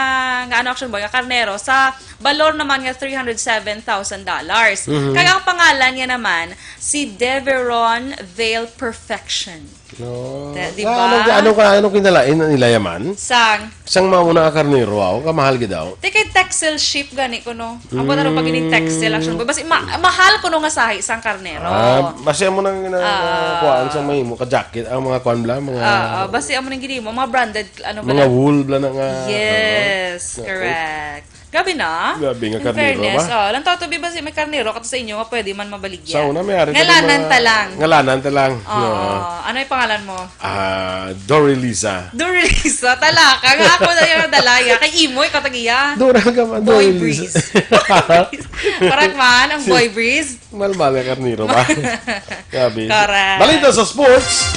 nga ano, Action Boy, nga karnero sa balor naman nga three hundred seven thousand dollars. Mhm. Kag ang pangalan niya naman, si Deveron Vale Perfection. No. Te-, di Nga, ba? Ano, ano ka, ano kinalain na nila yaman? Sang? Sang mauna ka karnero, aw, kamahal gid daw. Te kay Texel sheep gani ko, no? Ang buwan na pag ining Texel, action boy. Basi, ma-, mahal ko no nga sahi sang karnero. Ah, basi amo nang gina-, Ah. kuhaan sa mahimo ka jacket, ang mga kuan bla, mga Ah, ah, basi amo nang gini mo, mga branded, ano ba mga na? Wool bla na nga, Yes, ano? Okay. Correct. Grabe na. Grabe nga In karnero fairness, ba? Oh, lang tao to, bi, basi may karnero kato sa inyo nga pwede man mabaligya. Sa una, may ari Ngalanan pa rin ta mga lang. Ngalanan ta lang. Oo. No. Ano yung pangalan mo? Ah, Dorelisa. Dorelisa, talaka. Nga ako na yung dalaya. Kay imo, ikaw tagiya. Dora ka man, Boy Dorelisa. Breeze. Correct man, ang Si Boy Breeze. Malmal nga karnero ba? Grabe. Correct. Balita sa sports.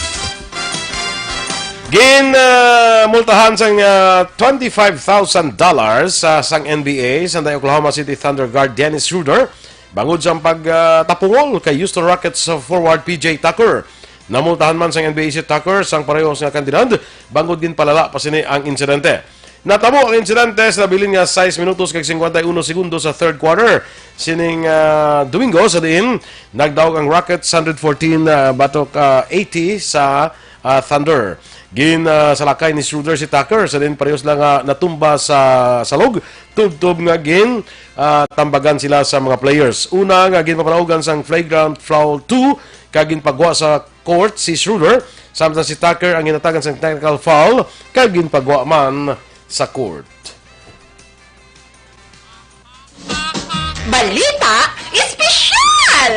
Gin, ah, multahan sang, ah, twenty-five thousand dollars sa sang N B A, sang Oklahoma City Thunder guard Dennis Schroeder, bangod sa pag, ah, tapungol kay Houston Rockets forward P J Tucker. Namultahan man sang N B A si Tucker sang parehos nga kantidad, bangod ginpalala pa sini ang insidente. Natabo ang insidente sa nabilin nga sais minutos kag cincuenta y uno segundos sa third quarter sining, ah, Domingo, sa diin nagdaog ang Rockets hundred fourteen, ah, batok, ah, eighty sa, ah, Thunder. Gin, ah, salakay ni Schroeder si Tucker sa diin parehos lang nga natumba sa salog, tubtob nga gin, ah, tambagan sila sa mga players. Una nga ginpapanaugan sang flagrant foul two kag ginpagwa sa court si Schroeder, samtang si Tucker ang ginatagan sang technical foul kag ginpagwa man sa court. Balita Espesyal!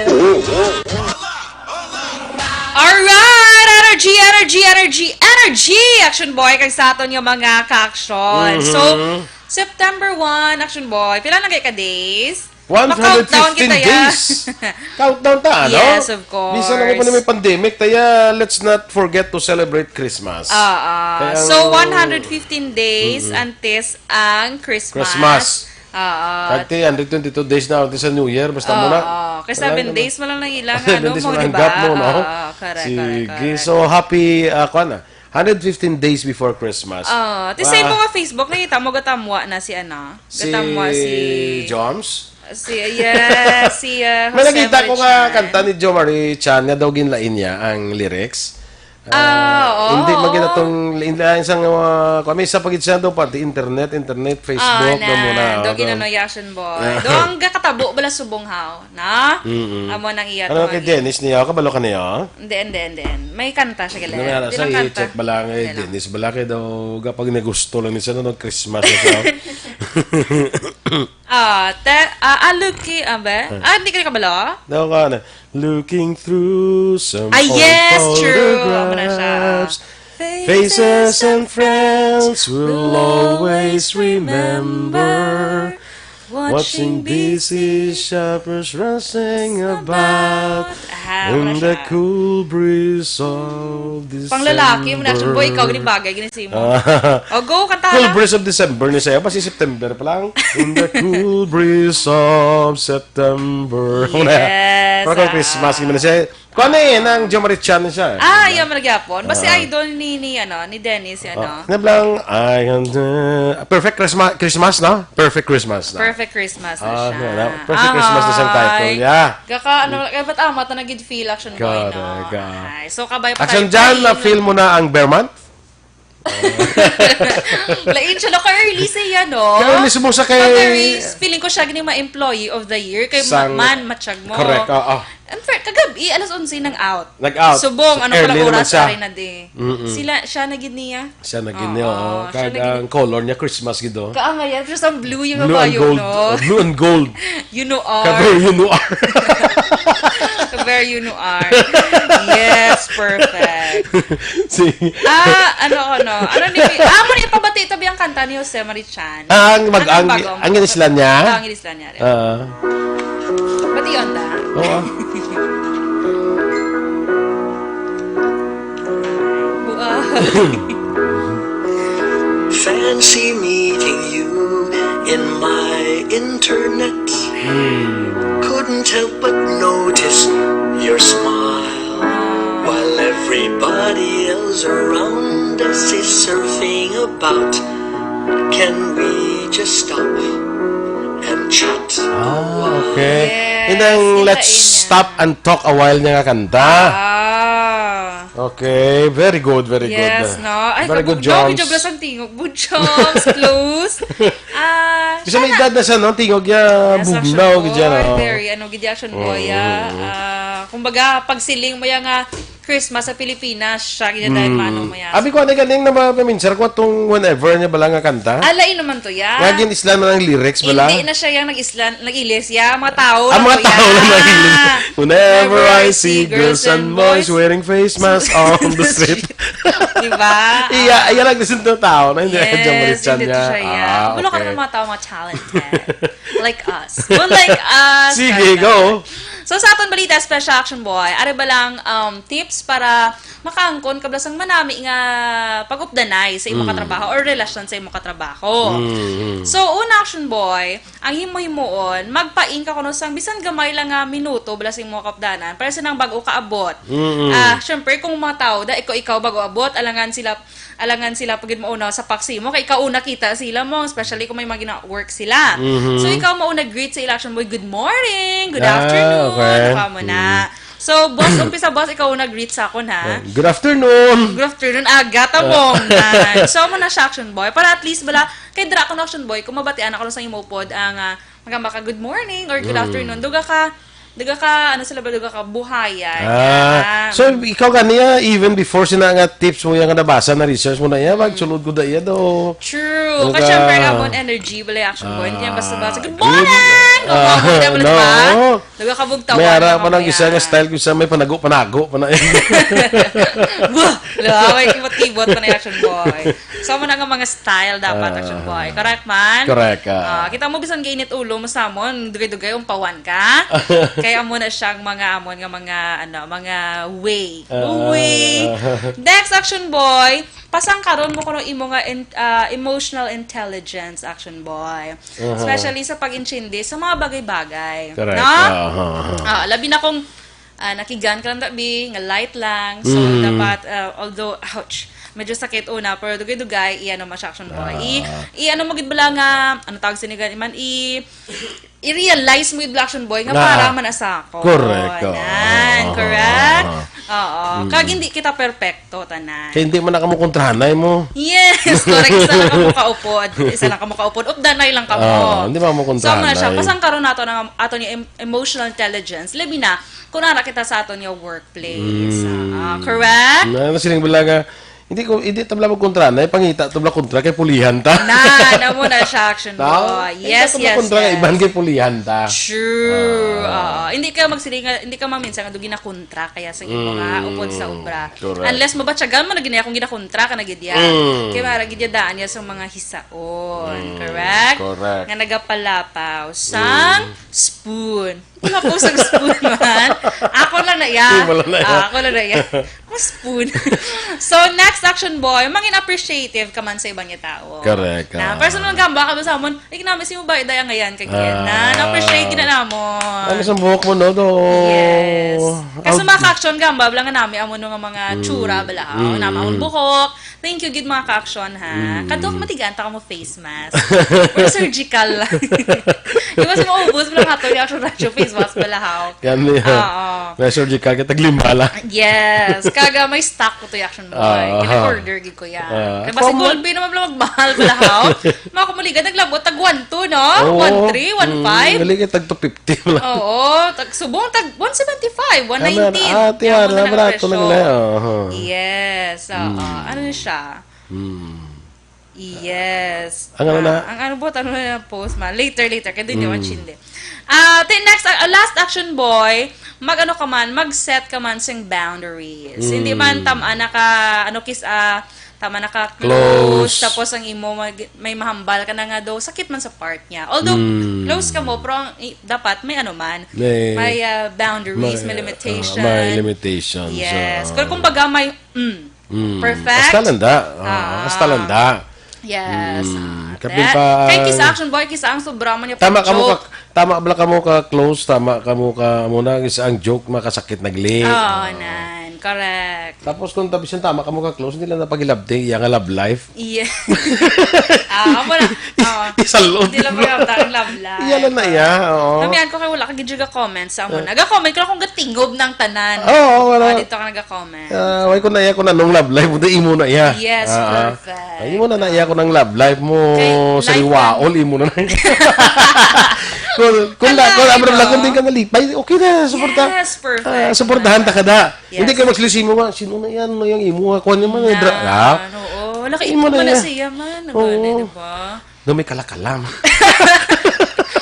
Alright! Energy, energy, energy, energy! Action boy, kag sa aton nga mga ka-action. So, Mhm. September one, action boy. Pila na kay ka days? One hundred fifteen Ma-countdown kita, ya. Days. Countdown ta, no? Yes, of course. Bisan na may pandemic, taya, let's not forget to celebrate Christmas. Ah, ah. Kaya So, ang one hundred fifteen days Mm-mm. antes ang Christmas. Christmas. Ah, ah. Kag ti, one hundred twenty-two days na, antes sa New Year, basta Ah, muna. ah. Kay Wala seven naman. days mo lang nang ilang, Seven ano days mo mo, lang di ba? gap mo, no? Ah, ah, correct, Sige. correct, correct. So, happy, ah, kuwan na. Hundred fifteen days before Christmas. Ah, ti sa Wow. imo nga Facebook, nakita mo, gatamwa na si, ano? Si Gatamwa si Joms? Si, yes, si, uh, May Jose nakita ko nga Marichan. kanta ni Jo Marie Chan nga daw ginlain niya ang lyrics. Ah, Ah, oo, hindi man oo. gina tong lain-lain sang, uh, kami sa pagid siya daw pati internet, internet, Facebook, Ah, na, na muna, daw oh, ginano daw. Yashin boy. Ah. Daw ang gakatabo bala subong haw, na? Mm-mm. Amo nang iya Ano to kay nga gi- Dennis niya? Kabalo ka niya? Hindi, hindi, hindi. May kanta siya, gali. Ano nga, Di sa lang kanta. i-check bala nga, eh, Hindi lang. Dennis bala kay daw, kapag nagusto lang ni siya, no, Christmas na siya. Ah, te-, ah, ah, looking, ah, be? Ah. Ah, hindi ka kabalo? Daw ka na, looking through some Ah, old yes, true. Amo na siya. photographs. Faces and friends will always remember. Watching busy shoppers rushing about Ah, in wala the siya. cool breeze of December. Pang lalaki, mo na, action boy, ikaw, gini bagay, gini simo. Ah. O, go, kanta Cool lang. breeze of December ni siya. Basi September pa lang. In the cool breeze of September. Yes, Pero kung ah. Christmas, gini siya. Kung ano eh, nang Jo Marie Chan siya. Ah, yung mga gyapon. Basta Ah. idol ni, ni, ano, ni Dennis, ano. Ah, na lang, I am the, Perfect Christmas, Christmas, no? Perfect Christmas, no? Perfect Christmas na Ah, siya. wala. Perfect Christmas na siyang title, Ay. yeah. Kaka, ano, kaya ba't amat na nag-feel action boy, no? Correct, ah. Ay, so, kabay pa Action tayo. Jan, Pain. na-feel mo na ang Bear Month? Lain siya, no? Ka-early siya, no? Ka-early subong sa kay Ka-very, feeling ko siya gini ma-employee of the year. Kay Sang man, matsyag mo. Correct, oo. In fact, kagabi, alas onse nang out. Nag-out. Subong, ano Early pala naman oras, siya. Aray na di. Mm-mm. Sila, siya na gid niya. Siya na gid Oo, niya, oo. siya Kag na gid ang niya. color niya, Christmas gid, oh. Kaangay, ah, just ang blue yung Blue and kabayo, gold. no? Oh, blue and gold. You know are. Kabayo, you know are. Kabayo, you know are. Yes, perfect. Sige. Ah, ano, ano? Ano ni, ah, mo ni ipabati tabi ang kanta ni Jose Marichan. Ah, ang mag-, Anong ang, bago ang ang inislan niya? Ah, ang inislan niya. Ah. Bati yun, da? Oo, ah. Wow. Fancy meeting you in my internet. Hmm. Couldn't help but notice your smile. While everybody else around us is surfing about, can we just stop and chat? Ah, okay. Yes, And then, kita let's ina. stop and talk a while niya nga kanta. Ah. Okay, very good, very good. Yes, no? Ay, Very good, kabugnaw, Joms. Joms, ang tingog mo, Joms, close. Ah, Kasi may sana- edad na siya, no? Tingog niya, Yes, bugnaw, actually, gidya, no? Very, ano, gidya, action boy, ah. Ah, kumbaga, pagsiling mo yan nga, Christmas sa Pilipinas, siya, gidya, dahil mano mo yan. Abi ko, ano ganing na mapaminsan ko itong whenever niya bala nga kanta? Alay naman to, ya. Nga gin-islan na ng lyrics bala? Hindi na siya yung nag-islan, nag-ilis, ya. Mga tao Ang lang mga to, tao ya. lang nag-ilis. Whenever I see girls and boys wearing face masks on the street. Diba? Iya, iya lang gusto ng tao na hindi ka dyan Yes, malichan hindi niya. to siya, ya. Ah, Wala ka okay. ng mga tao, mga talented. Like us. Well, like us. Sige, Like go. us. So, sa aton balita, special action boy, ari ba lang um, tips para makaangkon kabla sang manami nga pag-updanay sa imong Mm. katrabaho or relasyon sa imong katrabaho? Mm. So, una, action boy, ang himo-himoon, magpain ka kuno sang bisan gamay lang nga minuto bala sa imong kaupdanan para sa nang bago kaabot. Mm. Ah, syempre, kung mga tao da, ikaw, ikaw bago abot, alangan sila alangan sila pagid mauna sa paksi mo kay ikaw una kita sila mo, especially kung may mga gina-work sila. Mhm. So, ikaw mauna greet sa ila, action boy, "Good morning, good Ah, afternoon," okay. Ka mo na. So, boss, umpisa, boss, ikaw una greet sa akon, ha? Good afternoon. Good afternoon, aga, tabong na. So, mo na siya, action boy. Para at least, bala, kay dra ko na, action boy, kung mabatian ako sa imo pod, ang, ah, magamba ka, "Good morning," or "Good Mm. afternoon." Duga ka, duga ka, ano sila ba, duga ka, buhayan. Ah, so ikaw ganiya, even before sina nga tips mo yan nga nabasa, na research mo na iya, magsulod ko da iya do. True. Duga. Kasi syempre, amon energy, bala, action boy. Hindi yan basta-basta, "Good Ah, morning!" ah, Good morning, di ba? no. Duga ka bugtawan. May ara Duga pa nang ka isa nga yan. Style ko isa, may panago-panago pa na. Wah! Wala, may kibot-kibot pa na yung action boy. So, mo na nga mga style dapat, Ah. Action boy. Correct man? Correct, ah. Ah, kita mo, bisan gainit ulo mo sa amon, dugay-dugay, umpawan ka. Kaya mo na siyang mga amon nga mga, ano, mga way. Ah. Way. Next, Action boy, pasangkaron mo kuno imo nga in- ah, emotional intelligence, Action boy. Uh-huh. Especially sa pag-intindi sa mga bagay-bagay. Correct. No? Ah, ah, ah. Ah, labi na kung ah, nakigan ka lang, tabi, nga light lang. So, Mm. dapat, ah, although, ouch, medyo sakit una, pero dugay-dugay, i-ano mo siya, action boy. I, Ah. i-ano mo gid bala nga, ano tawag sini gani man, i, i-realize mo gid bala, action boy, nga Ah. para man sa ako. Correct, oo. Nan, Oo, correct? oo. Oo. Mm. Kag hindi kita perpekto, tanan. Kaya hindi man na kamo kontrahanay mo. Yes, correct. Isa lang kamo kaupod. Isa lang kamo kaupod. Updanay lang kamo. Ah, hindi ba mo So, muna siya, kontrahanay? pasangkaron nato ng ato niya em- emotional intelligence. Labi na, kung nara kita sa aton nga workplace. Mm. Ah, correct? Na, na siling bala nga, hindi ko, hindi tabla mo kontrahanay, pangita tabla kontra kay pulihan ta. Na, na mo na siya, action Tao? boy. Yes, Hindi yes, tabla kontra kay yes. iban kay pulihan ta. True. Ah. Oo. Hindi ka magsiling, hindi ka maminsan nga dugi na kontra kaya sa imo nga Mm, upod sa obra. correct. Unless mabatyagan mo na gid niya kung ginakontra ka na gid ya. Mm. Kaya mara gid ya daan niya sa mga hisaon. Mm, Correct? correct. Nga nagapalapaw sang Mm. spoon. Wala po sa spoon man. Ako lang na iya. Imo lang na iya. Ah, ako lang na iya. Ang spoon. So, next, action boy, mangin appreciative ka man sa ibang tao. Correct, Na, ah. personal gamba ka sa amon, like namin si mo ba, daya ngayon kag yan. Na, Ah. na-appreciate gid na namon. Ano sa buhok mo, no? Do? Yes. Kasi Out- mga ka-action gamba, lang nga nami, amo nga mga Mm. tsura, bala, Mm, na mga mm. buhok. Thank you gid, mga ka-action, ha. Mm. Kadok matigaan ta ka mo face mask. Or surgical lang. Di ba sa maubos mo lang ato yung action ratio face mask, bala, ha. Yan niya. Oo. May surgical, kita lima lang. Yes. Kaga may stock ko to yung action boy. Ah, Kaya aha. order gid ko yan. Ah, Kaya basta kamo- Gulpi naman lang magmahal, bala, ha. Mga kumuligan, naglabot, tag one two, no? Oo. One three, one five. Mm, dali kay tag two fifty lang. Oo, tag subong, tag one seventy-five, one nineteen. Ah, tiyan, Yan, barato presyo. lang na. Oo. Yes, oo. Mm. Ano na siya? Mm. Yes. Ang ano Ah, na? Ang ano po, ano na post ma? Later, later. Kaya doon Mm. naman chinde. Ah, the next, ah, last action boy, mag ano ka man, mag-set ka man sing boundaries. Mm. Hindi man tama na ka, ano, kiss, ah, tama na ka close, Close. Tapos ang imo mag- may mahambal ka na nga daw, sakit man sa part niya. Although, Mm. close ka mo, pero ang, i- dapat may ano man, May- may ah, boundaries, may, May, limitations. ah, may limitations, Yes. ah. Pero kumbaga may, mm, Mm. Perfect? Hasta landa. Ah, Ah. hasta landa. Yes. Mm. Ah, Kapin that- pa- Kay kiss action boy, kiss ang sobra man niya Tama pag ka mo ka, joke. tama bala ka mo ka close, tama ka mo ka muna, is ang joke makasakit nagli. Oo, nan. Correct. Tapos kung tabi siyang tama ka mo ka close, hindi lang napagilabti iya nga love life. Iya. Ah, amo na. Oo. Isalot. Hindi lang pagkakataon love life. Iya lang na iya, oo. Namian ko kay wala ka gid ga-comment sa amo na. Ga-comment ko lang kung gatingob ng tanan. Oo, wala. Ah, dito ka naga-comment. Ah, why ko na iya kung anong love life, buti imo na iya. Yes, Ah, ah. perfect. Ay, imo na na iya kung ang love life mo Kay sa life liwaol, imo na na. Kung kung Ala, la, kung abra ikaw. lang kung di ka nalipay, okay na, suporta. Yes, perfect. Ah, suportahan ta kada. Yes. Hindi kayo magsisi mo nga, sino na yan? Ano yung imo? Kuha niya man, eh, dra-, ah. Oo. Laki Imo ito na man na iya. siya man. Oo. Ano, di ba? Na may kalakalam.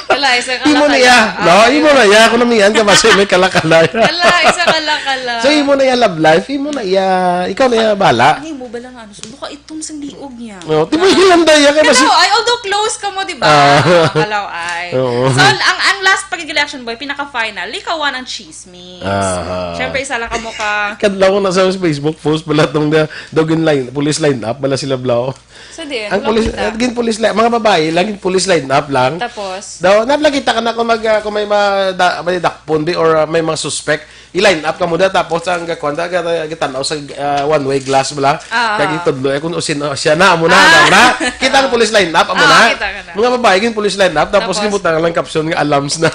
Wala, isa ka Imo na iya. No, imo na iya. Kung namian ka, basta may kalakala. Wala, isa ka lakala. So, imo na iya love life. Imo na iya. Ikaw na iya, bala. Ano mo ba lang ano? Sundo ka itong sang liog niya. No, di ba yung landa iya ka? Basta, Kalaw ay, although close ka mo, di ba? Ah. Kalaw ay. Oo. So, ang, ang last pagigil action boy, pinaka-final, likawan ang chismis. Aha. Siyempre, isa lang ka mo ka. Kadlaw ko na sa Facebook post pala tong da, daw gin line, police line up pala sila blaw. So, di, Ang wala police, kita. uh, gin police line, mga babae lang gin police line up lang. Tapos, Daw, nabla kita ka na kung mag, uh, kung may ma, da, may dakpon di or uh, may mga suspect, i-line up ka mo da tapos ang gakuan da gata- gitanaw sa uh, one-way glass bala. Ah. Kag itudlo eh kung usin uh, siya na mo na, Ah. daw na. Kita ang police line up amo Ah, na. Kita ka na. Mga babae gin police line up tapos Tapos? gibutang lang caption nga alams na.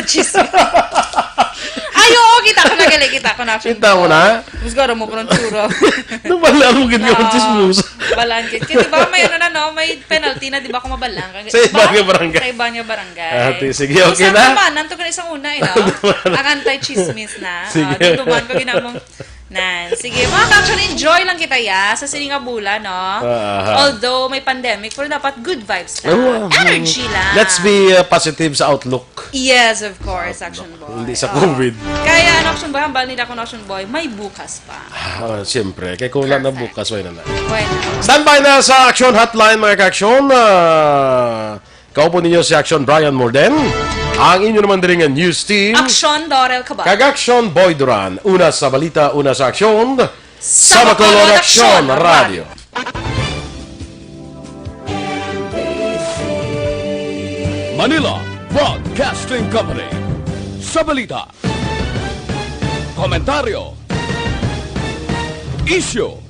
Chismis. Ay, oo, kita ko na gali, kita ko na. Kita mo na? Musgaro mo, pero ang tsura. Nabala mo gid yung Ah, chismosa. Balaan gid. Kaya di ba may ano na, no? May penalty na, di ba, kung mabalaan ka? Sa iba nga barangay. Sa iba nga barangay. Ah, ti-, sige, okay na. Sa naman, nanto ka na isang una, eh, no? Ang anti-chismis na. Sige. Ah, duduman ko ginamong nan. Sige, mga ka-action, enjoy lang kita, ya, sa sini nga bulan, no? Ah, aha. Although may pandemic, pero dapat good vibes lang. Oo, ah, Energy lang. Let's be uh, positive sa outlook. Yes, of course, Action Boy. Hindi sa Oo. COVID. Kaya ano, Action Boy, hambal nila kung Action Boy, may bukas pa. Ah, siyempre. Kaya kung wala na Perfect. Bukas, wala na. Bueno. Standby na sa Action Hotline, mga ka-action. Ah, kaupo ninyo si Action Brian Morden. Ang inyo naman diri nga news team. Action Dorel Cabal. Kag Action Boy Duran. Una sa balita, una sa aksyon. Sa Sa Bacolod Bacolod Action Action Radio. Manila Broadcasting Company. Sa balita, komentaryo, isyu,